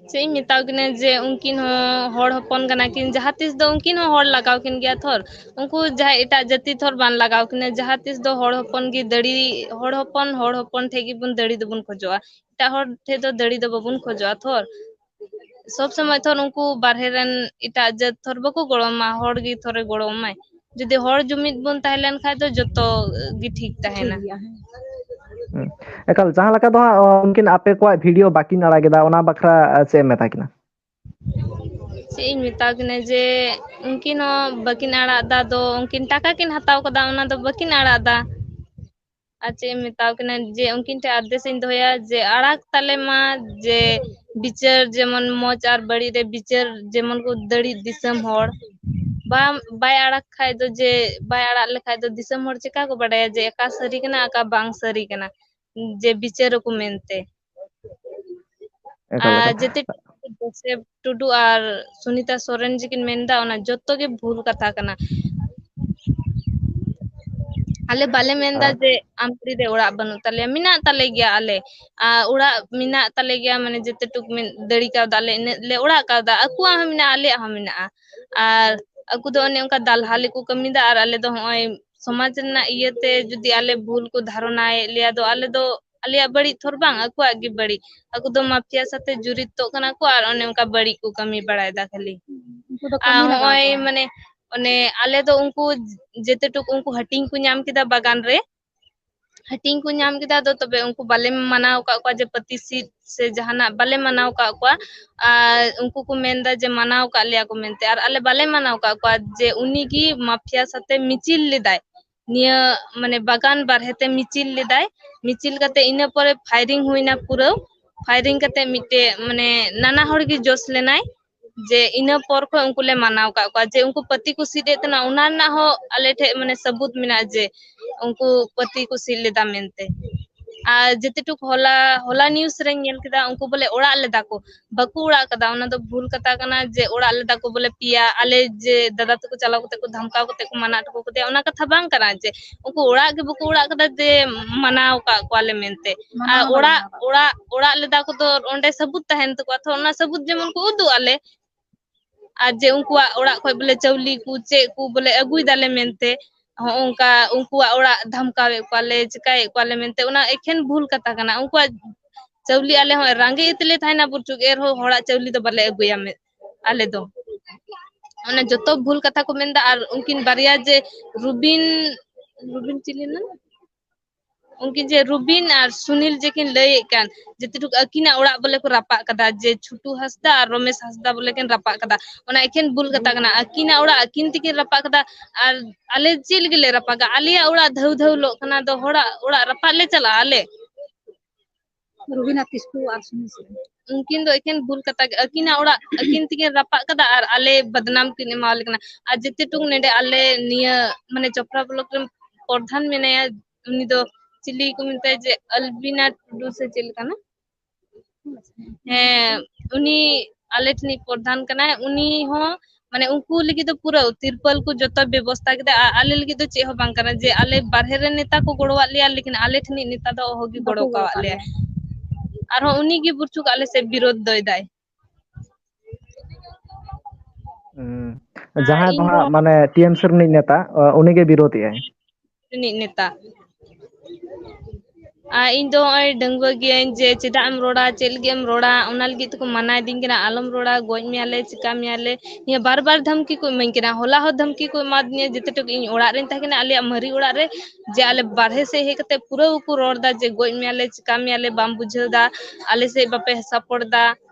ᱪᱮᱫ ᱤᱧ ᱢᱮᱛᱟ ᱠᱤᱱᱟ ᱡᱮ ᱩᱱᱠᱤᱱ ᱦᱚᱸ ᱦᱚᱲ ᱦᱚᱯᱚᱱ ᱠᱟᱱᱟ ᱠᱤᱱ, ᱡᱟᱦᱟᱸ ᱛᱤᱥ ᱫᱚ ᱩᱱᱠᱤᱱ ᱦᱚᱸ ᱦᱚᱲ ᱞᱟᱜᱟᱣ ᱠᱤᱱ ᱜᱮᱭᱟ ᱛᱷᱚᱨ᱾ ᱩᱱᱠᱩ ᱡᱟᱦᱟᱸᱭ ᱮᱴᱟᱜ ᱡᱟᱹᱛᱤ ᱛᱷᱚᱨ ᱵᱟᱝ ᱞᱟᱜᱟᱣ ᱠᱤᱱᱟ, ᱡᱟᱦᱟᱸ ᱛᱤᱥ ᱫᱚ ᱦᱚᱲ ᱦᱚᱯᱚᱱ ᱜᱮ ᱫᱟᱲᱮ, ᱦᱚᱲ ᱦᱚᱯᱚᱱ, ᱦᱚᱲ ᱦᱚᱯᱚᱱ ᱴᱷᱮᱡ ᱜᱮᱵᱚᱱ ᱫᱟᱲᱮ ᱫᱚᱵᱚᱱ ᱠᱷᱚᱡᱚᱜᱼᱟ, ᱮᱴᱟᱜ ᱦᱚᱲ ᱴᱷᱮᱡ ᱫᱚ ᱫᱟᱲᱮ ᱫᱚ ᱵᱟᱵᱚᱱ ᱠᱷᱚᱡᱚᱜᱼᱟ ᱛᱷᱚᱨ᱾ ᱥᱚᱵ ᱥᱚᱢᱚᱭ ᱛᱷᱚᱨ ᱩᱱᱠᱩ ᱵᱟᱨᱦᱮ ᱨᱮᱱ ᱮᱴᱟᱜ ᱡᱟᱹᱛ ᱛᱷᱚᱨ ᱵᱟᱠᱚ ᱜᱚᱲᱚ ᱟᱢᱟ, ᱦᱚᱲ ᱜᱮ ᱛᱷᱚᱨᱮ ᱜᱚᱲᱚ ᱟᱢᱟᱭ᱾ ᱡᱩᱫᱤ ᱦᱚᱲ ᱡᱩᱢᱤᱫ ᱵᱚᱱ ᱛᱟᱦᱮᱸ ᱞᱮᱱ ᱠᱷᱟᱡ ᱫᱚ ᱡᱚᱛᱚ ᱜᱮ ᱴᱷᱤᱠ ᱛᱟᱦᱮᱱᱟ᱾ ᱴᱷᱤᱠ ᱜᱮᱭᱟ, ᱦᱮᱸ᱾ ᱦᱩᱸ᱾ ᱮᱠᱟᱞ, ᱡᱟᱦᱟᱸ ᱞᱮᱠᱟ ᱫᱚ ᱦᱟᱸᱜ, ᱚ, ᱩᱱᱠᱤᱱ ᱟᱯᱮ ᱠᱚᱣᱟᱜ ᱵᱷᱤᱰᱤᱭᱳ ᱵᱟᱹᱠᱤᱱ ᱟᱲᱟᱜ ᱮᱫᱟ, ᱚᱱᱟ ᱵᱟᱠᱷᱨᱟ, ᱟ, ᱪᱮᱫ ᱮᱢ ᱢᱮᱛᱟ ᱠᱤᱱᱟ? ᱪᱮᱫ ᱤᱧ ᱢᱮᱛᱟ ᱠᱤᱱᱟ ᱡᱮ ᱩᱱᱠᱤᱱ ᱦᱚᱸ ᱵᱟᱹᱠᱤᱱ ᱟᱲᱟᱜ ᱮᱫᱟ, ᱫᱚ ᱩᱱᱠᱤᱱ ᱴᱟᱠᱟ ᱠᱤᱱ ᱦᱟᱛᱟᱣ ᱠᱟᱫᱟ, ᱚᱱᱟ ᱫᱚ ᱵᱟᱹᱠᱤᱱ ᱟᱲᱟᱜ ᱮᱫᱟ᱾ ᱟᱨ ᱪᱮᱫ ᱤᱧ ᱢᱮᱛᱟ ᱠᱤᱱᱟ ᱡᱮ ᱩᱱᱠᱤᱱ ᱴᱷᱮᱱ ᱟᱨᱫᱟᱥ ᱤᱧ ᱫᱚᱦᱚᱭᱟ ᱡᱮ ᱟᱲᱟᱜ ᱛᱟᱞᱮ ᱢᱟ, ᱡᱮ ᱵᱤᱪᱟᱹᱨ ᱡᱮᱢᱚᱱ ᱢᱚᱡᱽ ᱟᱨ ᱵᱟᱹᱲᱤᱡ ᱨᱮ ᱵᱤᱪᱟᱹᱨ ᱡᱮᱢᱚᱱ ᱠᱚ ᱫᱟᱲᱮᱜ ᱫᱤᱥᱚᱢ ᱦᱚᱲ᱾ ᱵᱟᱢ, ᱵᱟᱭ ᱟᱲᱟᱜ ᱠᱷᱟᱡ ᱫᱚ, ᱡᱮ ᱵᱟᱭ ᱟᱲᱟᱜ ᱞᱮᱠᱷᱟᱡ ᱫᱚ ᱫᱤᱥᱚᱢ ᱦᱚᱲ ᱪᱮᱠᱟ ᱠᱚ ᱵᱟᱰᱟᱭᱟ ᱡᱮ ᱚᱠᱟ ᱥᱟᱹᱨᱤ ᱠᱟᱱᱟ, ᱚᱠᱟ ᱵᱟᱝ ᱥᱟᱹᱨᱤ ᱠᱟᱱᱟ, ᱡᱮ ᱵᱤᱪᱟᱹᱨ ᱟᱠᱚ ᱢᱮᱱᱛᱮ? ᱮᱠᱟᱞ, ᱟᱨ ᱮᱠᱟᱞ᱾ ᱡᱮᱛᱮ ᱡᱳᱥᱮᱯ ᱴᱩᱰᱩ ᱟᱨ ᱥᱩᱱᱤᱛᱟ ᱥᱚᱨᱮᱱ ᱡᱮᱠᱤᱱ ᱢᱮᱱᱫᱟ, ᱚᱱᱟ ᱡᱚᱛᱚ ᱜᱮ ᱵᱷᱩᱞ ᱠᱟᱛᱷᱟ ᱠᱟᱱᱟ᱾ ᱟᱞᱮ ᱵᱟᱞᱮ ᱢᱮᱱᱫᱟ ᱟᱨ ᱡᱮ ᱟᱢᱯᱟᱲᱤ ᱨᱮ ᱚᱲᱟᱜ ᱵᱟᱹᱱᱩᱜ ᱛᱟᱞᱮᱭᱟ, ᱢᱮᱱᱟᱜ ᱛᱟᱞᱮ ᱜᱮᱭᱟ ᱟᱞᱮ᱾ ᱟᱨ ᱚᱲᱟᱜ ᱢᱮᱱᱟᱜ ᱛᱟᱞᱮ ᱜᱮᱭᱟ, ᱢᱟᱱᱮ ᱡᱮᱛᱮ ᱴᱩᱠ ᱢᱮᱱ-, ᱫᱟᱲᱮ ᱠᱟᱣᱫᱟ ᱞᱮ, ᱤᱱᱟᱹᱜ ᱞᱮ ᱚᱲᱟᱜ ᱠᱟᱣᱫᱟ᱾ ᱟᱠᱚᱣᱟᱜ ᱦᱚᱸ ᱢᱮᱱᱟᱜᱼᱟ, ᱟᱞᱮᱭᱟᱜ ᱦᱚᱸ ᱢᱮᱱᱟᱜᱼᱟ᱾ ᱟᱨ ᱟᱠᱚ ᱫᱚ ᱚᱱᱮ ᱚᱱᱠᱟ ᱫᱟᱞᱦᱟ ᱞᱮᱠᱚ ᱠᱟᱹᱢᱤᱭᱮᱫᱟ, ᱟᱨ ᱟᱞᱮ ᱫᱚ ᱦᱚᱸᱜᱼᱚᱭ ᱥᱚᱢᱟᱡᱽ ᱨᱮᱱᱟᱜ ᱤᱭᱟᱹᱛᱮ ᱡᱩᱫᱤ ᱟᱞᱮ ᱵᱷᱩᱞ ᱠᱚ ᱫᱷᱟᱨᱚᱱᱟᱭᱮᱫ ᱞᱮᱭᱟ, ᱫᱚ ᱟᱞᱮ ᱫᱚ ᱟᱞᱮᱭᱟᱜ ᱵᱟᱹᱲᱤᱡ ᱛᱷᱚᱨ ᱵᱟᱝ, ᱟᱠᱚᱣᱟᱜ ᱜᱮ ᱵᱟᱹᱲᱤᱡ᱾ ᱟᱠᱚ ᱫᱚ ᱢᱟᱯᱷᱤᱭᱟ ᱥᱟᱛᱮ ᱡᱩᱨᱤᱛᱚᱜ ᱠᱟᱱᱟ ᱠᱚ ᱟᱨ ᱚᱱᱮ ᱚᱱᱠᱟ ᱵᱟᱹᱲᱤᱡ ᱠᱚ ᱠᱟᱹᱢᱤ ᱵᱟᱲᱟᱭᱮᱫᱟ ᱠᱷᱟᱹᱞᱤ᱾ ᱩᱱᱠᱩ ᱫᱚ ᱟᱨ ᱠᱟᱹᱢᱤ ᱞᱟᱜᱟᱣ ᱦᱚᱸᱜᱼᱚᱭ ᱠᱚᱣᱟ᱾ ᱢᱟᱱᱮ ᱚᱱᱮ ᱟᱞᱮ ᱫᱚ ᱩᱱᱠᱩ ᱡᱮᱛᱮ ᱴᱩᱠ ᱩᱱᱠᱩ ᱦᱟᱹᱴᱤᱧ ᱠᱚ ᱧᱟᱢ ᱠᱮᱫᱟ ᱵᱟᱜᱟᱱ ᱨᱮ, ᱦᱟᱹᱴᱤᱧ ᱠᱚ ᱧᱟᱢ ᱠᱮᱫᱟ, ᱟᱫᱚ ᱛᱚᱵᱮ ᱩᱱᱠᱩ ᱵᱟᱞᱮ ᱢᱟᱱᱟᱣ ᱟᱠᱟᱫ ᱠᱚᱣᱟ ᱡᱮ ᱯᱟᱹᱛᱤ ᱥᱤᱫ ᱥᱮ ᱡᱟᱦᱟᱱᱟᱜ ᱵᱟᱞᱮ ᱢᱟᱱᱟᱣ ᱟᱠᱟᱫ ᱠᱚᱣᱟ᱾ ᱟᱨ ᱩᱱᱠᱩ ᱠᱚ ᱢᱮᱱᱫᱟ ᱡᱮ ᱢᱟᱱᱟᱣ ᱟᱠᱟᱫ ᱞᱮᱭᱟ ᱠᱚ ᱢᱮᱱᱛᱮ, ᱟᱨ ᱟᱞᱮ ᱵᱟᱞᱮ ᱢᱟᱱᱟᱣ ᱟᱠᱟᱫ ᱠᱚᱣᱟ ᱡᱮ ᱩᱱᱤ ᱜᱮ ᱢᱟᱯᱷᱤᱭᱟ ᱥᱟᱛᱮ ᱢᱤᱪᱤᱞ ᱞᱮᱫᱟᱭ, ᱱᱤᱭᱟᱹ ᱢᱟᱱᱮ ᱵᱟᱜᱟᱱ ᱵᱟᱨᱦᱮ ᱛᱮ ᱢᱤᱪᱤᱞ ᱞᱮᱫᱟᱭ᱾ ᱢᱤᱪᱤᱞ ᱠᱟᱛᱮ ᱤᱱᱟᱹ ᱯᱚᱨᱮ ᱯᱷᱟᱭᱨᱤᱝ ᱦᱩᱭᱱᱟ ᱯᱩᱨᱟᱹ᱾ ᱯᱷᱟᱭᱨᱤᱝ ᱠᱟᱛᱮ ᱢᱤᱫᱴᱮᱡ ᱢᱟᱱᱮ ᱱᱟᱱᱟ ᱦᱚᱲ ᱜᱮ ᱡᱚᱥ ᱞᱮᱱᱟᱭ᱾ ᱡᱮ ᱤᱱᱟᱹ ᱯᱚᱨ ᱠᱷᱚᱱ ᱩᱱᱠᱩ ᱞᱮ ᱢᱟᱱᱟᱣ ᱟᱠᱟᱫ ᱠᱚᱣᱟ, ᱡᱮ ᱩᱱᱠᱩ ᱯᱟᱹᱛᱤ ᱠᱚ ᱥᱤᱫ ᱮᱫ ᱛᱟᱦᱮᱱᱟ, ᱚᱱᱟ ᱨᱮᱱᱟᱜ ᱦᱚᱸ ᱟᱞᱮ ᱴᱷᱮᱡ ᱢᱟᱱᱮ ᱥᱟᱹᱵᱩᱛ ᱢᱮᱱᱟᱜᱼᱟ ᱡᱮ ᱩᱱᱠᱩ ᱯᱟᱹᱛᱤ ᱠᱚ ᱥᱤᱫ ᱞᱮᱫᱟ ᱢᱮᱱᱛᱮ᱾ ᱟᱨ ᱡᱮᱛᱮ ᱴᱩᱠ ᱦᱚᱞᱟ, ᱦᱚᱞᱟ news ᱨᱮᱧ ᱧᱮᱞ ᱠᱮᱫᱟ, ᱩᱱᱠᱩ ᱵᱚᱞᱮ ᱚᱲᱟᱜ ᱞᱮᱫᱟ ᱠᱚ, ᱵᱟᱠᱚ ᱚᱲᱟᱜ ᱠᱟᱫᱟ, ᱚᱱᱟ ᱫᱚ ᱵᱷᱩᱞ ᱠᱟᱛᱷᱟ ᱠᱟᱱᱟ᱾ ᱡᱮ ᱚᱲᱟᱜ ᱞᱮᱫᱟ ᱠᱚ ᱵᱚᱞᱮ ᱯᱮᱭᱟ, ᱟᱞᱮ ᱡᱮ ᱫᱟᱫᱟ ᱛᱟᱠᱚ ᱪᱟᱞᱟᱣ ᱠᱟᱛᱮ ᱠᱚ ᱫᱷᱟᱢᱠᱟᱣ ᱠᱟᱛᱮ ᱠᱚ ᱢᱟᱱᱟ ᱦᱚᱴᱚ ᱠᱟᱫᱮᱭᱟ, ᱚᱱᱟ ᱠᱟᱛᱷᱟ ᱵᱟᱝ ᱠᱟᱱᱟ᱾ ᱡᱮ ᱩᱱᱠᱩ ᱚᱲᱟᱜ ᱜᱮ ᱵᱟᱠᱚ ᱚᱲᱟᱜ ᱠᱟᱫᱟ ᱡᱮ ᱢᱟᱱᱟᱣ ᱟᱠᱟᱫ ᱠᱚᱣᱟᱞᱮ ᱢᱮᱱᱛᱮ᱾ ᱢᱟᱱᱟᱣ ᱟᱨ ᱵᱟᱝ ᱚᱲᱟᱜ, ᱢᱟᱱᱟᱣ ᱠᱟᱫᱟ᱾ ᱚᱲᱟᱜ, ᱚᱲᱟᱜ ᱞᱮᱫᱟ ᱠᱚ ᱫᱚ ᱚᱸᱰᱮ ᱥᱟᱹᱵᱩᱛ ᱛᱟᱦᱮᱱ ᱛᱟᱠᱚᱣᱟ, ᱛᱚ ᱚᱱᱟ ᱥᱟᱹᱵᱩᱛ ᱡᱮᱢᱚᱱ ᱠᱚ ᱩᱫᱩᱜ ᱟᱞᱮ᱾ ᱟᱨ ᱡᱮ ᱩᱱᱠᱩᱣᱟᱜ ᱚᱲᱟᱜ ᱠᱷᱚᱡ ᱵᱚᱞᱮ ᱪᱟᱣᱞᱤ ᱠᱚ ᱪᱮᱫ ᱠᱚ ᱵᱚᱞᱮ ᱟᱹᱜᱩᱭ ᱫᱟᱞᱮ ᱢᱮᱱᱛᱮ, ᱦᱚᱸᱜᱼᱚ ᱱᱚᱝᱠᱟ ᱩᱱᱠᱩᱣᱟᱜ ᱚᱲᱟᱜ ᱫᱷᱟᱢᱠᱟᱣᱮᱫ ᱠᱚᱣᱟᱞᱮ, ᱪᱮᱠᱟᱭᱮᱫ ᱠᱚᱣᱟᱞᱮ ᱢᱮᱱᱛᱮ, ᱚᱱᱟ ᱮᱠᱷᱮᱱ ᱵᱷᱩᱞ ᱠᱟᱛᱷᱟ ᱠᱟᱱᱟ᱾ ᱩᱱᱠᱩᱣᱟᱜ ᱪᱟᱣᱞᱤ ᱟᱞᱮ ᱦᱚᱸ ᱨᱟᱸᱜᱮᱡ ᱛᱮᱞᱮ ᱛᱟᱦᱮᱱᱟ ᱵᱩᱨᱪᱩᱠ, ᱮᱱ ᱨᱮᱦᱚᱸ ᱦᱚᱲᱟᱜ ᱪᱟᱣᱞᱤ ᱫᱚ ᱵᱟᱞᱮ ᱟᱹᱜᱩᱭᱟ ᱢᱮ-, ᱟᱞᱮ ᱫᱚ᱾ ᱚᱱᱟ ᱡᱚᱛᱚ ᱵᱷᱩᱞ ᱠᱟᱛᱷᱟ ᱠᱚ ᱢᱮᱱᱫᱟ᱾ ᱟᱨ ᱩᱱᱠᱤᱱ ᱵᱟᱨᱭᱟ ᱡᱮ ᱨᱩᱵᱤᱱ, ᱨᱩᱵᱤᱱ ᱪᱤᱞᱤ ᱱᱟᱢ? ᱩᱱᱠᱤᱱ ᱡᱮ ᱨᱩᱵᱤᱱ ᱟᱨ ᱥᱩᱱᱤᱞ ᱡᱮ ᱠᱤᱱ ᱞᱟᱹᱭᱮᱫ ᱠᱟᱱ, ᱡᱮ ᱛᱤᱨᱩᱠ ᱟᱹᱠᱤᱱᱟᱜ ᱚᱲᱟᱜ ᱵᱚᱞᱮ ᱠᱚ ᱨᱟᱯᱟᱜ ᱠᱟᱫᱟ, ᱡᱮ ᱪᱷᱩᱴᱩ ᱦᱟᱸᱥᱫᱟ ᱟᱨ ᱨᱚᱢᱮᱥ ᱦᱟᱸᱥᱫᱟ ᱵᱚᱞᱮ ᱠᱤᱱ ᱨᱟᱯᱟᱜ ᱠᱟᱫᱟ, ᱚᱱᱟ ᱮᱠᱷᱮᱱ ᱵᱷᱩᱞ ᱠᱟᱛᱷᱟ ᱠᱟᱱᱟ᱾ ᱟᱹᱠᱤᱱᱟᱜ ᱚᱲᱟᱜ ᱟᱹᱠᱤᱱ ᱛᱮᱠᱤᱱ ᱨᱟᱯᱟᱜ ᱠᱟᱫᱟ᱾ ᱟᱨ ᱟᱞᱮ ᱪᱮᱫ ᱞᱟᱹᱜᱤᱫ ᱞᱮ ᱨᱟᱯᱟᱜᱟ? ᱟᱞᱮᱭᱟᱜ ᱚᱲᱟᱜ ᱫᱷᱟᱹᱣ ᱫᱷᱟᱹᱣ ᱞᱚᱜ ᱠᱟᱱᱟ, ᱫᱚ ᱦᱚᱲᱟᱜ ᱚᱲᱟᱜ ᱨᱟᱯᱟᱜ ᱞᱮ ᱪᱟᱞᱟᱜᱼᱟ ᱟᱞᱮ? ᱨᱩᱵᱤᱱᱟ ᱠᱤᱥᱠᱩ ᱟᱨ ᱥᱩᱱᱤᱞ ᱥᱚᱨᱮᱱ᱾ ᱩᱱᱠᱤᱱ ᱫᱚ ᱮᱠᱮᱱ ᱵᱷᱩᱞ ᱠᱟᱛᱷᱟ ᱜᱮ, ᱟᱹᱠᱤᱱᱟᱜ ᱚᱲᱟᱜ ᱟᱹᱠᱤᱱ ᱛᱮᱠᱤᱱ ᱨᱟᱯᱟᱜ ᱠᱟᱫᱟ ᱟᱨ ᱟᱞᱮ ᱵᱟᱫᱱᱟᱢ ᱠᱤᱱ ᱮᱢᱟᱣᱟᱞᱮ ᱠᱟᱱᱟ᱾ ᱟᱨ ᱡᱮᱛᱮ ᱴᱩᱠ ᱱᱚᱰᱮ ᱟᱞᱮ ᱱᱤᱭᱟᱹ ᱢᱟᱱᱮ ᱪᱚᱯᱨᱟ block ᱨᱮᱱ ᱯᱨᱚᱫᱷᱟᱱ ᱢᱮᱱᱟᱭᱟ, ᱩᱱᱤ ᱫᱚ ᱪᱤᱞᱤ ᱠᱚ ᱢᱮᱛᱟᱭᱟ ᱡᱮ ᱟᱞᱵᱤᱱᱟ ᱴᱩᱰᱩ ᱥᱮ ᱪᱮᱫ ᱞᱮᱠᱟᱱᱟ? ᱦᱮᱸ, ᱩᱱᱤ ᱟᱞᱮ ᱴᱷᱮᱱᱤᱡ ᱯᱨᱚᱫᱷᱟᱱ ᱠᱟᱱᱟᱭ, ᱩᱱᱤ ᱦᱚᱸ ᱢᱟᱱᱮ ᱩᱱᱠᱩ ᱞᱟᱹᱜᱤᱫ ᱫᱚ ᱯᱩᱨᱟᱹ ᱛᱤᱨᱯᱚᱞ ᱠᱚ ᱡᱚᱛᱚ ᱵᱮᱵᱚᱥᱛᱷᱟ ᱠᱮᱫᱟ᱾ ᱟᱨ ᱟᱞᱮ ᱞᱟᱹᱜᱤᱫ ᱫᱚ ᱪᱮᱫ ᱦᱚᱸ ᱵᱟᱝ ᱠᱟᱱᱟ, ᱡᱮ ᱟᱞᱮ ᱵᱟᱨᱦᱮ ᱨᱮᱱ ᱱᱮᱛᱟ ᱠᱚ ᱜᱚᱲᱚᱣᱟᱫ ᱞᱮᱭᱟ, ᱞᱮᱠᱤᱱ ᱟᱞᱮ ᱴᱷᱮᱱᱤᱡ ᱱᱮᱛᱟ ᱫᱚ ᱚᱦᱚ ᱜᱮ ᱜᱚᱲᱚ ᱵᱟᱠᱚ ᱜᱚᱲᱚ ᱠᱟᱣᱟᱫ ᱠᱟᱣᱟᱫ ᱞᱮᱭᱟ᱾ ᱞᱮᱭᱟ᱾ ᱟᱨᱦᱚᱸ ᱩᱱᱤ ᱜᱮ ᱵᱩᱨᱪᱩᱠ ᱟᱞᱮ ᱥᱮᱫ ᱵᱤᱨᱳᱫᱷ ᱫᱚᱭ ᱫᱟᱭ᱾ ᱦᱩᱸ᱾ ᱟᱨ ᱡᱟᱦᱟᱸᱭ ᱫᱚ ᱤᱧ ᱫᱚ ᱦᱟᱸᱜ ᱢᱟᱱᱮ T M C ᱨᱤᱱᱤᱡ ᱱᱮᱛᱟ, ᱚ, ᱩᱱᱤ ᱜᱮ ᱵᱤᱨᱳᱫᱷ ᱮᱜᱼᱟᱭ᱾ ᱨᱤᱱᱤᱡ ᱱᱮᱛᱟ᱾ ᱟᱨ ᱤᱧ ᱫᱚ ᱱᱚᱜᱼᱚᱭ ᱰᱟᱺᱜᱩᱣᱟᱹ ᱜᱤᱭᱟᱹᱧ, ᱡᱮ ᱪᱮᱫᱟᱜ ᱮᱢ ᱨᱚᱲᱟ, ᱪᱮᱫ ᱞᱟᱹᱜᱤᱫ ᱮᱢ ᱨᱚᱲᱟ, ᱚᱱᱟ ᱞᱟᱹᱜᱤᱫ ᱛᱮᱠᱚ ᱢᱟᱱᱟᱭᱮᱫᱤᱧ ᱠᱟᱱᱟ, ᱟᱞᱚᱢ ᱨᱚᱲᱟ, ᱜᱚᱡ ᱢᱮᱭᱟᱞᱮ, ᱪᱤᱠᱟ ᱢᱮᱭᱟᱞᱮ᱾ ᱱᱤᱭᱟᱹ ᱵᱟᱨ ᱵᱟᱨ ᱫᱷᱟᱢᱠᱤ ᱠᱚ ᱤᱢᱟᱹᱧ ᱠᱟᱱᱟ᱾ ᱦᱚᱞᱟ ᱦᱚᱸ ᱫᱷᱟᱢᱠᱤ ᱠᱚ ᱮᱢᱟᱫᱤᱧᱟ, ᱡᱮᱛᱮ ᱴᱩᱠᱩ ᱤᱧ ᱚᱲᱟᱜ ᱨᱮᱧ ᱛᱟᱦᱮᱸ ᱠᱟᱱᱟ, ᱟᱞᱮᱭᱟᱜ ᱢᱟᱨᱮ ᱚᱲᱟᱜ ᱨᱮ, ᱡᱮ ᱟᱞᱮ ᱵᱟᱨᱦᱮ ᱥᱮᱫ ᱦᱮᱡ ᱠᱟᱛᱮ ᱯᱩᱨᱟᱹ ᱠᱚ ᱨᱚᱲ ᱮᱫᱟ ᱡᱮ ᱜᱚᱡ ᱢᱮᱭᱟᱞᱮ, ᱪᱤᱠᱟ ᱢᱮᱭᱟᱞᱮ, ᱵᱟᱢ ᱵᱩᱡᱷᱟᱹᱣ ᱮᱫᱟ, ᱟᱞᱮ ᱥᱮᱫ ᱵᱟᱯᱮ ᱥᱟᱯᱳᱨᱴ ᱮᱫᱟ᱾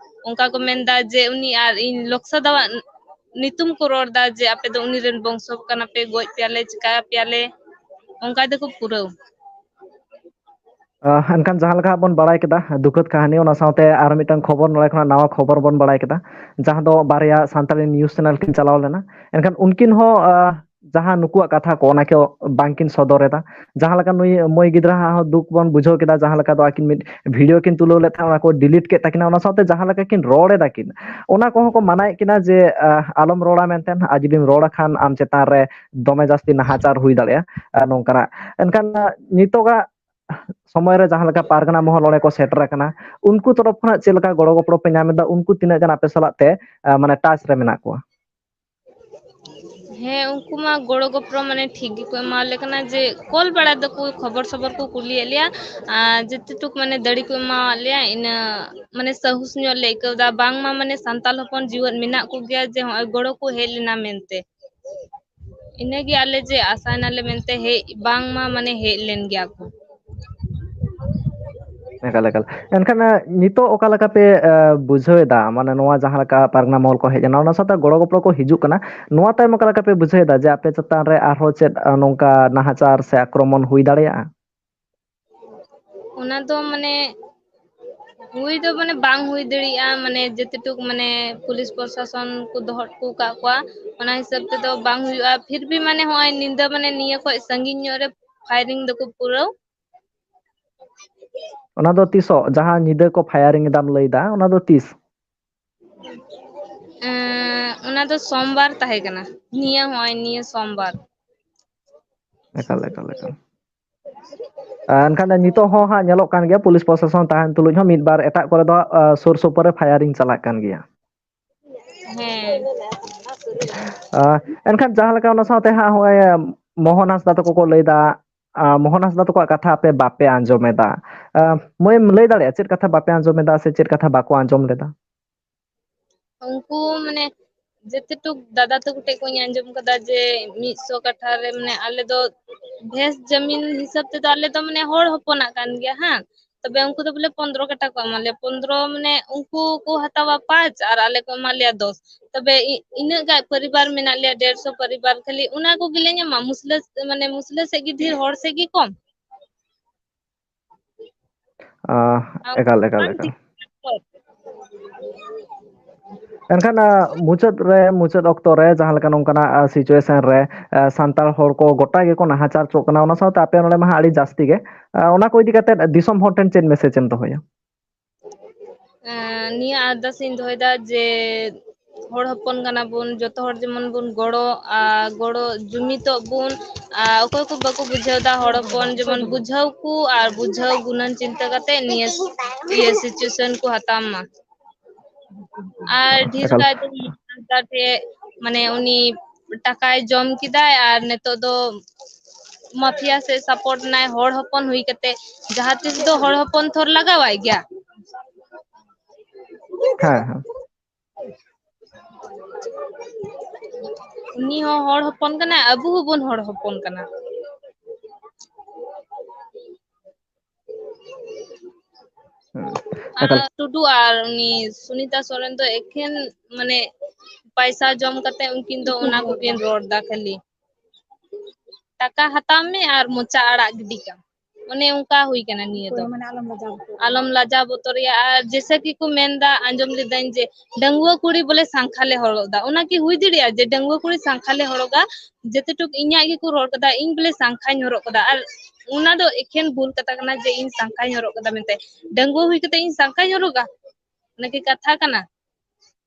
ᱚᱱᱠᱟ ᱠᱚ ᱢᱮᱱᱫᱟ ᱡᱮ ᱩᱱᱤ ᱟᱨ ᱤᱧ ᱞᱚᱠᱥᱟ ᱫᱟᱣᱟᱜ ᱧᱩᱛᱩᱢ ᱠᱚ ᱨᱚᱲ ᱮᱫᱟ ᱡᱮ ᱟᱯᱮ ᱫᱚ ᱩᱱᱤ ᱨᱮᱱ ᱵᱚᱝᱥᱚ ᱠᱟᱱᱟ ᱯᱮ, ᱜᱚᱡ ᱯᱮᱭᱟᱞᱮ, ᱪᱤᱠᱟ ᱯᱮᱭᱟᱞᱮ, ᱚᱱᱠᱟ ᱛᱮᱠᱚ ᱯᱩᱨᱟᱹᱣ᱾ ᱟᱦ, ᱮᱱᱠᱷᱟᱱ ᱡᱟᱦᱟᱸ ᱞᱮᱠᱟ ᱵᱚᱱ ᱵᱟᱲᱟᱭ ᱠᱮᱫᱟ ᱫᱩᱠᱷᱟᱹᱛ ᱠᱟᱹᱦᱱᱤ, ᱚᱱᱟ ᱥᱟᱶᱛᱮ ᱟᱨ ᱢᱤᱫᱴᱟᱝ ᱠᱷᱚᱵᱚᱨ ᱱᱚᱰᱮ ᱠᱷᱚᱱᱟᱜ ᱱᱟᱣᱟ ᱠᱷᱚᱵᱚᱨ ᱵᱚᱱ ᱵᱟᱲᱟᱭ ᱠᱮᱫᱟ, ᱡᱟᱦᱟᱸ ᱫᱚ ᱵᱟᱨᱭᱟ ᱥᱟᱱᱛᱟᱲᱤ news channel ᱠᱤᱱ ᱪᱟᱞᱟᱣ ᱞᱮᱱᱟ᱾ ᱮᱱᱠᱷᱟᱱ ᱩᱱᱠᱤᱱ ᱦᱚᱸ, ᱟᱦ, ᱡᱟᱦᱟᱸ ᱱᱩᱠᱩᱣᱟᱜ ᱠᱟᱛᱷᱟ ᱠᱚ, ᱚᱱᱟ ᱠᱚ ᱵᱟᱝᱠᱤᱱ ᱥᱚᱫᱚᱨ ᱮᱫᱟ᱾ ᱡᱟᱦᱟᱸ ᱞᱮᱠᱟ ᱱᱩᱭ ᱢᱟᱹᱭ ᱜᱤᱫᱽᱨᱟᱹ ᱦᱟᱜ ᱦᱚᱸ ᱫᱩᱠ ᱵᱚᱱ ᱵᱩᱡᱷᱟᱹᱣ ᱠᱮᱫᱟ, ᱡᱟᱦᱟᱸ ᱞᱮᱠᱟ ᱫᱚ ᱟᱹᱠᱤᱱ ᱢᱤᱫ video ᱠᱤᱱ ᱛᱩᱞᱟᱹᱣ ᱞᱮᱫ ᱛᱟᱦᱮᱸᱫ, ᱚᱱᱟ ᱠᱚ delete ᱠᱮᱫ ᱛᱟᱹᱠᱤᱱᱟ, ᱚᱱᱟ ᱥᱟᱶᱛᱮ ᱡᱟᱦᱟᱸ ᱞᱮᱠᱟ ᱠᱤᱱ ᱨᱚᱲ ᱮᱫᱟ ᱠᱤᱱ, ᱚᱱᱟ ᱠᱚᱦᱚᱸ ᱠᱚ ᱢᱟᱱᱟᱭᱮᱫ ᱠᱤᱱᱟ ᱡᱮ, ᱟᱦ, ᱟᱞᱚᱢ ᱨᱚᱲᱟ ᱢᱮᱱᱛᱮ, ᱟᱨ ᱡᱩᱫᱤᱢ ᱨᱚᱲ ᱠᱷᱟᱱ ᱟᱢ ᱪᱮᱛᱟᱱ ᱨᱮ ᱫᱚᱢᱮ ᱡᱟᱹᱥᱛᱤ ᱱᱟᱦᱟᱪᱟᱨ ᱦᱩᱭ ᱫᱟᱲᱮᱭᱟᱜᱼᱟ, ᱟᱨ ᱱᱚᱝᱠᱟᱱᱟᱜ᱾ ᱮᱱᱠᱷᱟᱱ, ᱟᱦ, ᱱᱤᱛᱚᱜᱟᱜ ᱥᱚᱢᱚᱭ ᱨᱮ ᱡᱟᱦᱟᱸ ᱞᱮᱠᱟ ᱯᱟᱨᱜᱟᱱᱟ ᱢᱚᱦᱚᱞ ᱚᱸᱰᱮ ᱠᱚ ᱥᱮᱴᱮᱨ ᱟᱠᱟᱱᱟ, ᱩᱱᱠᱩ ᱛᱚᱨᱚᱯ ᱠᱷᱚᱱᱟᱜ ᱪᱮᱫ ᱞᱮᱠᱟ ᱜᱚᱲᱚ ᱜᱚᱯᱚᱲᱚ ᱯᱮ ᱧᱟᱢ ᱮᱫᱟ? ᱩᱱᱠᱩ ᱛᱤᱱᱟᱹᱜ ᱜᱟᱱ ᱟᱯᱮ ᱥᱟᱞᱟᱜ ᱛᱮ, ᱟᱦ, ᱢᱟᱱᱮ touch ᱨᱮ ᱢᱮᱱᱟᱜ ᱠᱚᱣᱟ? ᱦᱮᱸ, ᱩᱱᱠᱩ ᱢᱟ ᱜᱚᱲᱚ ᱜᱚᱯᱚᱲᱚ ᱢᱟᱱᱮ ᱴᱷᱤᱠ ᱜᱮᱠᱚ ᱮᱢᱟᱣᱟᱞᱮ ᱠᱟᱱᱟ, ᱡᱮ call ᱵᱟᱲᱟ ᱫᱚᱠᱚ, ᱠᱷᱚᱵᱚᱨ ᱥᱚᱵᱚᱨ ᱠᱚ ᱠᱩᱞᱤᱭᱮᱫ ᱞᱮᱭᱟ, ᱟᱨ ᱡᱮᱛᱮ ᱴᱩᱠ ᱢᱟᱱᱮ ᱫᱟᱲᱮ ᱠᱚ ᱮᱢᱟᱣᱟᱫ ᱞᱮᱭᱟ, ᱤᱱᱟᱹ ᱢᱟᱱᱮ ᱥᱟᱦᱚᱥ ᱧᱚᱜ ᱞᱮ ᱟᱹᱭᱠᱟᱹᱣ ᱮᱫᱟ, ᱵᱟᱝᱢᱟ ᱢᱟᱱᱮ ᱥᱟᱱᱛᱟᱲ ᱦᱚᱯᱚᱱ ᱡᱤᱣᱮᱫ ᱢᱮᱱᱟᱜ ᱠᱚᱜᱮᱭᱟ, ᱡᱮ ᱦᱚᱸᱜᱼᱚᱭ ᱜᱚᱲᱚ ᱠᱚ ᱦᱮᱡ ᱞᱮᱱᱟ ᱢᱮᱱᱛᱮ᱾ ᱤᱱᱟᱹᱜᱮ ᱟᱞᱮ ᱡᱮ ᱟᱥᱟᱭᱱᱟᱞᱮ ᱢᱮᱱᱛᱮ, ᱦᱮᱡ ᱵᱟᱝᱢᱟ ᱢᱟᱱᱮ ᱦᱮᱡ ᱞᱮᱱ ᱜᱮᱭᱟ ᱠᱚ᱾ ᱮᱠᱟᱞ, ᱮᱠᱟᱞ᱾ ᱮᱱᱠᱷᱟᱱ, ᱮ, ᱱᱤᱛᱚᱜ ᱚᱠᱟ ᱞᱮᱠᱟ ᱯᱮ, ᱮ, ᱵᱩᱡᱷᱟᱹᱣ ᱮᱫᱟ? ᱢᱟᱱᱮ, ᱱᱚᱣᱟ ᱡᱟᱦᱟᱸ ᱞᱮᱠᱟ ᱯᱟᱨᱜᱟᱱᱟ ᱢᱚᱦᱚᱞ ᱠᱚ ᱦᱮᱡ ᱮᱱᱟ, ᱚᱱᱟ ᱥᱟᱶᱛᱮ ᱜᱚᱲᱚ ᱜᱚᱯᱚᱲᱚ ᱠᱚ ᱦᱤᱡᱩᱜ ᱠᱟᱱᱟ, ᱱᱚᱣᱟ ᱛᱟᱭᱚᱢ ᱚᱠᱟ ᱞᱮᱠᱟ ᱯᱮ ᱵᱩᱡᱷᱟᱹᱣ ᱮᱫᱟ ᱡᱮ ᱟᱯᱮ ᱪᱮᱛᱟᱱ ᱨᱮ ᱟᱨᱦᱚᱸ ᱪᱮᱫ, ᱮ, ᱱᱚᱝᱠᱟ ᱱᱟᱦᱟᱪᱟᱨ ᱥᱮ ᱟᱠᱨᱚᱢᱚᱱ ᱦᱩᱭ ᱫᱟᱲᱮᱭᱟᱜᱼᱟ? ᱚᱱᱟ ᱫᱚ, ᱢᱟᱱᱮ, ᱦᱩᱭ ᱫᱚ, ᱢᱟᱱᱮ, ᱵᱟᱝ ᱦᱩᱭ ᱫᱟᱲᱮᱭᱟᱜᱼᱟ, ᱢᱟᱱᱮ, ᱡᱮᱛᱮ ᱴᱩᱠ, ᱢᱟᱱᱮ, ᱯᱩᱞᱤᱥ ᱯᱨᱚᱥᱟᱥᱚᱱ ᱠᱚ ᱫᱚᱦᱚ ᱦᱚᱴᱚ ᱟᱠᱟᱫ ᱠᱚᱣᱟ, ᱚᱱᱟ ᱦᱤᱥᱟᱹᱵ ᱛᱮᱫᱚ ᱵᱟᱝ ᱦᱩᱭᱩᱜᱼᱟ᱾ ᱯᱷᱤᱨ ᱵᱷᱤ, ᱢᱟᱱᱮ, ᱦᱚᱸᱜᱼᱚᱭ ᱧᱤᱫᱟᱹ, ᱢᱟᱱᱮ, ᱱᱤᱭᱟᱹ ᱠᱷᱚᱡ ᱥᱟᱺᱜᱤᱧ ᱧᱚᱜ ᱨᱮ firing ᱫᱚᱠᱚ ᱯᱩᱨᱟᱹᱣ᱾ ᱚᱱᱟ ᱫᱚ ᱛᱤᱥᱚᱜ? ᱡᱟᱦᱟᱸ ᱧᱤᱫᱟᱹ ᱠᱚ firing ᱮᱫᱟᱢ ᱞᱟᱹᱭ ᱮᱫᱟ, ᱚᱱᱟ ᱫᱚ ᱛᱤᱥ? ᱮᱸ, ᱚᱱᱟ ᱫᱚ ᱥᱳᱢᱵᱟᱨ ᱛᱟᱦᱮᱸ ᱠᱟᱱᱟ, ᱱᱤᱭᱟᱹ, ᱦᱚᱸᱜᱼᱚᱭ ᱱᱤᱭᱟᱹ ᱥᱳᱢᱵᱟᱨ᱾ ᱮᱠᱟᱞ, ᱮᱠᱟᱞ, ᱮᱠᱟᱞ᱾ ᱟᱨ ᱮᱱᱠᱷᱟᱱ ᱫᱚ ᱱᱤᱛᱚᱜ ᱦᱚᱸ ᱦᱟᱸᱜ ᱧᱮᱞᱚᱜ ᱠᱟᱱ ᱜᱮᱭᱟ, ᱯᱩᱞᱤᱥ ᱯᱨᱚᱥᱟᱥᱚᱱ ᱛᱟᱦᱮᱱ ᱛᱩᱞᱩᱡ ᱦᱚᱸ ᱢᱤᱫ ᱵᱟᱨ ᱮᱴᱟᱜ ᱠᱚᱨᱮ ᱫᱚ, ᱟ, ᱥᱩᱨ ᱥᱩᱯᱩᱨ ᱨᱮ firing ᱪᱟᱞᱟᱜ ᱠᱟᱱ ᱜᱮᱭᱟ᱾ ᱦᱮᱸ᱾ ᱟ, ᱮᱱᱠᱷᱟᱱ ᱡᱟᱦᱟᱸ ᱞᱮᱠᱟ ᱚᱱᱟ ᱥᱟᱶᱛᱮ ᱦᱟᱸᱜ ᱦᱚᱸᱜᱼᱚᱭ ᱢᱳᱦᱚᱱ ᱦᱟᱸᱥᱫᱟ ᱛᱟᱠᱚ ᱠᱚ ᱞᱟᱹᱭᱫᱟ, ᱟᱸ, ᱢᱳᱦᱚᱱ ᱦᱟᱸᱥᱫᱟ ᱛᱟᱠᱚᱣᱟᱜ ᱠᱟᱛᱷᱟ ᱟᱯᱮ ᱵᱟᱯᱮ ᱟᱸᱡᱚᱢ ᱮᱫᱟ᱾ ᱟᱸ, ᱢᱟᱹᱭᱮᱢ ᱞᱟᱹᱭ ᱫᱟᱲᱮᱭᱟᱜᱼᱟ ᱪᱮᱫ ᱠᱟᱛᱷᱟ ᱵᱟᱯᱮ ᱟᱸᱡᱚᱢ ᱮᱫᱟ ᱥᱮ ᱪᱮᱫ ᱠᱟᱛᱷᱟ ᱵᱟᱠᱚ ᱟᱸᱡᱚᱢ ᱞᱮᱫᱟ? ᱩᱱᱠᱩ ᱢᱟᱱᱮ ᱡᱮᱛᱮᱴᱩᱠ ᱫᱟᱫᱟ ᱛᱟᱠᱚ ᱴᱷᱮᱡ ᱠᱷᱚᱱᱤᱧ ᱟᱸᱡᱚᱢ ᱠᱟᱫᱟ ᱡᱮ ᱢᱤᱫ ᱥᱚ ᱠᱟᱴᱷᱟ ᱨᱮ ᱢᱟᱱᱮ ᱟᱞᱮ ᱫᱚ ᱵᱷᱮᱥ ᱡᱟᱢᱤᱱ ᱦᱤᱥᱟᱹᱵ ᱛᱮᱫᱚ ᱟᱞᱮ ᱫᱚ ᱢᱟᱱᱮ ᱦᱚᱲ ᱦᱚᱯᱚᱱᱟᱜ ᱠᱟᱱ ᱜᱮᱭᱟ ᱦᱟᱸᱜ᱾ ᱛᱚᱵᱮ ᱩᱱᱠᱩ ᱫᱚ ᱵᱚᱞᱮ ᱯᱚᱱᱫᱽᱨᱚ ᱠᱟᱴᱷᱟ ᱠᱚ ᱮᱢᱟ ᱞᱮᱭᱟ᱾ ᱯᱚᱱᱫᱽᱨᱚ ᱢᱟᱱᱮ ᱩᱱᱠᱩ ᱠᱚ ᱦᱟᱛᱟᱣᱟ ᱯᱟᱸᱪ ᱟᱨ ᱟᱞᱮ ᱠᱚ ᱮᱢᱟ ᱞᱮᱭᱟ ᱫᱚᱥ᱾ ᱛᱚᱵᱮ ᱤ-, ᱤᱱᱟᱹᱜ ᱜᱟᱱ ᱯᱚᱨᱤᱵᱟᱨ ᱢᱮᱱᱟᱜ ᱞᱮᱭᱟ, ᱰᱮᱲᱥᱚ ᱯᱚᱨᱤᱵᱟᱨ, ᱠᱷᱟᱹᱞᱤ ᱚᱱᱟ ᱠᱚᱜᱮᱞᱮ ᱧᱟᱢᱟ? ᱢᱩᱥᱞᱟᱹ, ᱢᱟᱱᱮ ᱢᱩᱥᱞᱟᱹ ᱥᱮᱫ ᱜᱮ ᱰᱷᱮᱨ, ᱦᱚᱲ ᱥᱮᱫ ᱜᱮ ᱠᱚᱢ᱾ ᱟᱸ, ᱟᱢ ᱮᱠᱟᱞ, ᱮᱠᱟᱞ, ᱟᱢ ᱮᱠᱟᱞ᱾ ᱴᱷᱤᱠ ᱠᱚ᱾ ᱮᱱᱠᱷᱟᱱ, ᱟᱸ, ᱢᱩᱪᱟᱹᱫ ᱨᱮ, ᱢᱩᱪᱟᱹᱫ ᱚᱠᱛᱚ ᱨᱮ ᱡᱟᱦᱟᱸ ᱞᱮᱠᱟ ᱱᱚᱝᱠᱟᱱᱟᱜ, ᱟᱸ, situation ᱨᱮ, ᱟᱸ, ᱥᱟᱱᱛᱟᱲ ᱦᱚᱲ ᱠᱚ ᱜᱚᱴᱟ ᱜᱮᱠᱚ ᱱᱟᱦᱟᱪᱟᱨ ᱪᱚᱜ ᱠᱟᱱᱟ, ᱚᱱᱟ ᱥᱟᱶᱛᱮ ᱟᱯᱮ ᱱᱚᱰᱮ ᱢᱟ ᱦᱟᱸᱜ ᱟᱹᱰᱤ ᱡᱟᱹᱥᱛᱤ ᱜᱮ᱾ ᱟᱸ, ᱚᱱᱟ ᱠᱚ ᱤᱫᱤ ᱠᱟᱛᱮ ᱫᱤᱥᱚᱢ ᱦᱚᱲ ᱴᱷᱮᱱ ᱪᱮᱫ message ᱮᱢ ᱫᱚᱦᱚᱭᱟ? ᱟᱸ, ᱱᱤᱭᱟᱹ ᱟᱨᱫᱟᱥ ᱤᱧ ᱫᱚᱦᱚᱭᱮᱫᱟ ᱡᱮ ᱦᱚᱲ ᱦᱚᱯᱚᱱ ᱠᱟᱱᱟ ᱵᱚᱱ, ᱡᱚᱛᱚ ᱦᱚᱲ ᱡᱮᱢᱚᱱ ᱵᱚᱱ ᱜᱚᱲᱚ, ᱟᱨ ᱜᱚᱲᱚ ᱡᱩᱢᱤᱫᱚᱜ ᱵᱚᱱ᱾ ᱟᱨ ᱚᱠᱚᱭ ᱠᱚ ᱵᱟᱠᱚ ᱵᱩᱡᱷᱟᱹᱣ ᱫᱟ, ᱦᱚᱲ ᱦᱚᱯᱚᱱ ᱡᱮᱢᱚᱱ ᱵᱩᱡᱷᱟᱹᱣ ᱠᱚ ᱟᱨ ᱵᱩᱡᱷᱟᱹᱣ ᱜᱩᱱᱟᱹᱱ ᱪᱤᱱᱛᱟᱹ ᱠᱟᱛᱮ ᱱᱤᱭᱟᱹ, ᱤᱭᱟᱹ situation ᱠᱚ ᱦᱟᱛᱟᱣ ᱢᱟ᱾ ᱟᱨ ᱰᱷᱮᱨ ᱮᱠᱟᱞ᱾ ᱠᱟᱭᱛᱮ ᱥᱟᱱᱛᱟᱲ ᱴᱷᱮᱡ, ᱢᱟᱱᱮ ᱩᱱᱤ ᱴᱟᱠᱟᱭ ᱡᱚᱢ ᱠᱮᱫᱟᱭ ᱟᱨ ᱱᱤᱛᱚᱜ ᱫᱚ ᱢᱟᱯᱷᱤᱭᱟ ᱥᱮ support ᱱᱟᱭ, ᱦᱚᱲ ᱦᱚᱯᱚᱱ ᱦᱩᱭ ᱠᱟᱛᱮ ᱡᱟᱦᱟᱸ ᱛᱤᱥ ᱫᱚ ᱦᱚᱲ ᱦᱚᱯᱚᱱ ᱛᱷᱚᱨ ᱞᱟᱜᱟᱣᱟᱭ ᱜᱮᱭᱟ᱾ ᱦᱮᱸ, ᱦᱮᱸ᱾ ᱩᱱᱤ ᱦᱚᱸ ᱦᱚᱲ ᱦᱚᱯᱚᱱ ᱠᱟᱱᱟᱭ, ᱟᱵᱚ ᱦᱚᱸᱵᱚᱱ ᱦᱚᱲ ᱦᱚᱯᱚᱱ ᱠᱟᱱᱟ᱾ ᱦᱩᱸ᱾ ᱟᱨ ᱮᱠᱟᱞ᱾ ᱴᱩᱰᱩ ᱟᱨ ᱩᱱᱤ ᱥᱩᱱᱤᱛᱟ ᱥᱚᱨᱮᱱ ᱫᱚ ᱮᱠᱷᱮᱱ ᱢᱟᱱᱮ ᱯᱟᱭᱥᱟ ᱡᱚᱢ ᱠᱟᱛᱮ ᱩᱱᱠᱤᱱ ᱫᱚ ᱚᱱᱟ ᱠᱚᱠᱤᱱ ᱨᱚᱲ ᱫᱟ ᱠᱷᱟᱹᱞᱤ᱾ ᱴᱟᱠᱟ ᱦᱟᱛᱟᱣ ᱢᱮ ᱟᱨ ᱢᱚᱪᱟ ᱟᱲᱟᱜ ᱜᱤᱰᱤ ᱠᱟᱢ᱾ ᱚᱱᱮ ᱚᱱᱠᱟ ᱦᱩᱭ ᱠᱟᱱᱟ ᱱᱤᱭᱟᱹ ᱫᱚ᱾ ᱢᱟᱱᱮ ᱟᱞᱚᱢ ᱞᱟᱡᱟᱣ ᱵᱚᱛᱚᱨ᱾ ᱟᱞᱚᱢ ᱞᱟᱡᱟᱣ ᱵᱚᱛᱚᱨᱮᱭᱟ᱾ ᱟᱨ ᱡᱮᱥᱮ ᱠᱤ ᱠᱚ ᱢᱮᱱᱫᱟ, ᱟᱸᱡᱚᱢ ᱞᱤᱫᱟᱹᱧ ᱡᱮ ᱰᱟᱺᱜᱩᱣᱟᱹ ᱠᱩᱲᱤ ᱵᱚᱞᱮ ᱥᱟᱝᱠᱷᱟ ᱞᱮ ᱦᱚᱨᱚᱜ ᱫᱟ᱾ ᱚᱱᱟ ᱠᱤ ᱦᱩᱭ ᱫᱟᱲᱮᱭᱟᱜᱼᱟ ᱡᱮ ᱰᱟᱺᱜᱩᱣᱟᱹ ᱠᱩᱲᱤ ᱥᱟᱝᱠᱷᱟ ᱞᱮ ᱦᱚᱨᱚᱜᱟ? ᱡᱮᱛᱮᱴᱩᱠ ᱤᱧᱟᱹᱜ ᱜᱮᱠᱚ ᱨᱚᱲ ᱠᱟᱫᱟ, ᱤᱧ ᱵᱚᱞᱮ ᱥᱟᱝᱠᱷᱟᱧ ᱦᱚᱨᱚᱜ ᱠᱟᱫᱟ᱾ ᱟᱨ ᱚᱱᱟ ᱫᱚ ᱮᱠᱷᱮᱱ ᱵᱷᱩᱞ ᱠᱟᱛᱷᱟ ᱠᱟᱱᱟ ᱡᱮ ᱤᱧ ᱥᱟᱝᱠᱷᱟᱧ ᱦᱚᱨᱚᱜ ᱠᱟᱫᱟ ᱢᱮᱱᱛᱮ᱾ ᱰᱟᱺᱜᱩᱣᱟᱹ ᱦᱩᱭ ᱠᱟᱛᱮ ᱤᱧ ᱥᱟᱝᱠᱷᱟᱧ ᱦᱚᱨᱚᱜᱟ? ᱚᱱᱟ ᱠᱤ ᱠᱟᱛᱷᱟ ᱠᱟᱱᱟ?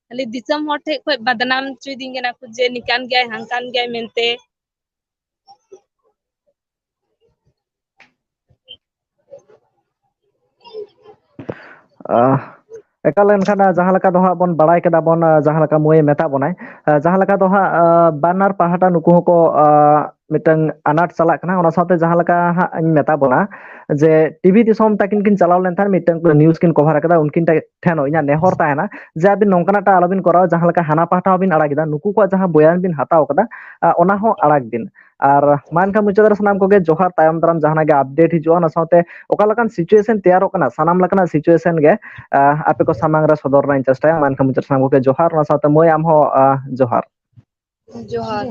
ᱠᱷᱟᱹᱞᱤ ᱫᱤᱥᱚᱢ ᱦᱚᱲ ᱴᱷᱮᱡ ᱠᱷᱚᱡ ᱵᱟᱫᱱᱟᱢ ᱦᱚᱪᱚᱭᱫᱤᱧ ᱠᱟᱱᱟ ᱠᱚ ᱡᱮ ᱱᱤᱠᱟᱱ ᱜᱮᱭᱟᱭ, ᱦᱟᱝᱠᱟᱱ ᱜᱮᱭᱟᱭ ᱢᱮᱱᱛᱮ᱾ ᱟᱦ, ᱮᱠᱟᱞ, ᱮᱱᱠᱷᱟᱱ ᱡᱟᱦᱟᱸ ᱞᱮᱠᱟ ᱫᱚ ᱦᱟᱸᱜ ᱵᱚᱱ ᱵᱟᱲᱟᱭ ᱠᱮᱫᱟ ᱵᱚᱱ, ᱡᱟᱦᱟᱸ ᱞᱮᱠᱟ ᱢᱟᱹᱭᱮ ᱢᱮᱛᱟᱜ ᱵᱚᱱᱟᱭ, ᱡᱟᱦᱟᱸ ᱞᱮᱠᱟ ᱫᱚ ᱦᱟᱸᱜ ᱵᱟᱱᱟᱨ ᱯᱟᱦᱴᱟ ᱱᱩᱠᱩ ᱦᱚᱸᱠᱚ ᱢᱤᱫᱴᱟᱝ ᱟᱱᱟᱴ ᱪᱟᱞᱟᱜ ᱠᱟᱱᱟ᱾ ᱚᱱᱟ ᱥᱟᱶᱛᱮ ᱡᱟᱦᱟᱸ ᱞᱮᱠᱟ ᱦᱟᱸᱜ ᱤᱧ ᱢᱮᱛᱟ ᱵᱚᱱᱟ, ᱡᱮ ᱴᱤᱵᱷᱤ ᱫᱤᱥᱚᱢ ᱛᱟᱹᱠᱤᱱ ᱠᱤᱱ ᱪᱟᱞᱟᱣ ᱞᱮᱱ ᱛᱟᱦᱮᱸᱫ, ᱢᱤᱫᱴᱟᱝ ᱱᱤᱭᱩᱡᱽ ᱠᱤᱱ ᱠᱚᱵᱷᱟᱨ ᱟᱠᱟᱫᱟ, ᱩᱱᱠᱤᱱ ᱴᱷᱮᱱ ᱦᱚᱸ ᱤᱧᱟᱹᱜ ᱱᱮᱦᱚᱨ ᱛᱟᱦᱮᱱᱟ ᱡᱮ ᱟᱹᱵᱤᱱ ᱱᱚᱝᱠᱟᱱᱟᱜ ᱟᱞᱚᱵᱤᱱ ᱠᱚᱨᱟᱣᱟ, ᱡᱟᱦᱟᱸ ᱞᱮᱠᱟ ᱦᱟᱱᱟ ᱯᱟᱦᱴᱟ ᱦᱚᱸᱵᱤᱱ ᱟᱲᱟᱜ ᱮᱫᱟ, ᱱᱩᱠᱩ ᱠᱚᱣᱟᱜ ᱡᱟᱦᱟᱸ ᱵᱚᱭᱟᱱ ᱵᱤᱱ ᱦᱟᱛᱟᱣ ᱟᱠᱟᱫᱟ, ᱚᱱᱟ ᱦᱚᱸ ᱟᱲᱟᱜ ᱵᱤᱱ᱾ ᱟᱨ ᱢᱟ ᱮᱱᱠᱷᱟᱱ ᱢᱩᱪᱟᱹᱫ ᱨᱮ ᱥᱟᱱᱟᱢ ᱠᱚᱜᱮ ᱡᱚᱦᱟᱨ᱾ ᱛᱟᱭᱚᱢ ᱫᱟᱨᱟᱢ ᱡᱟᱦᱟᱱᱟᱜ ᱜᱮ ᱟᱯᱰᱮᱴ ᱦᱤᱡᱩᱜᱼᱟ, ᱚᱱᱟ ᱥᱟᱶᱛᱮ ᱚᱠᱟ ᱞᱮᱠᱟᱱ ᱥᱤᱪᱩᱭᱮᱥᱚᱱ ᱛᱮᱭᱟᱨᱚᱜ ᱠᱟᱱᱟ, ᱥᱟᱱᱟᱢ ᱞᱮᱠᱟᱱᱟᱜ ᱥᱤᱪᱩᱭᱮᱥᱚᱱ ᱜᱮ ᱟᱯᱮ ᱠᱚ ᱥᱟᱢᱟᱝ ᱨᱮ ᱥᱚᱫᱚᱨ ᱨᱮᱱᱟᱜ ᱤᱧ ᱪᱮᱥᱴᱟᱭᱟ᱾ ᱢᱟ ᱮᱱᱠᱷᱟᱱ ᱢᱩᱪᱟᱹᱫ ᱨᱮ ᱥᱟᱱᱟᱢ ᱠᱚᱜᱮ ᱡᱚᱦᱟᱨ, ᱚᱱᱟ ᱥᱟᱶᱛᱮ ᱢᱟᱹᱭ ᱟᱢ ᱦᱚᱸ ᱡᱚᱦᱟᱨ᱾ ᱡᱚᱦᱟᱨ᱾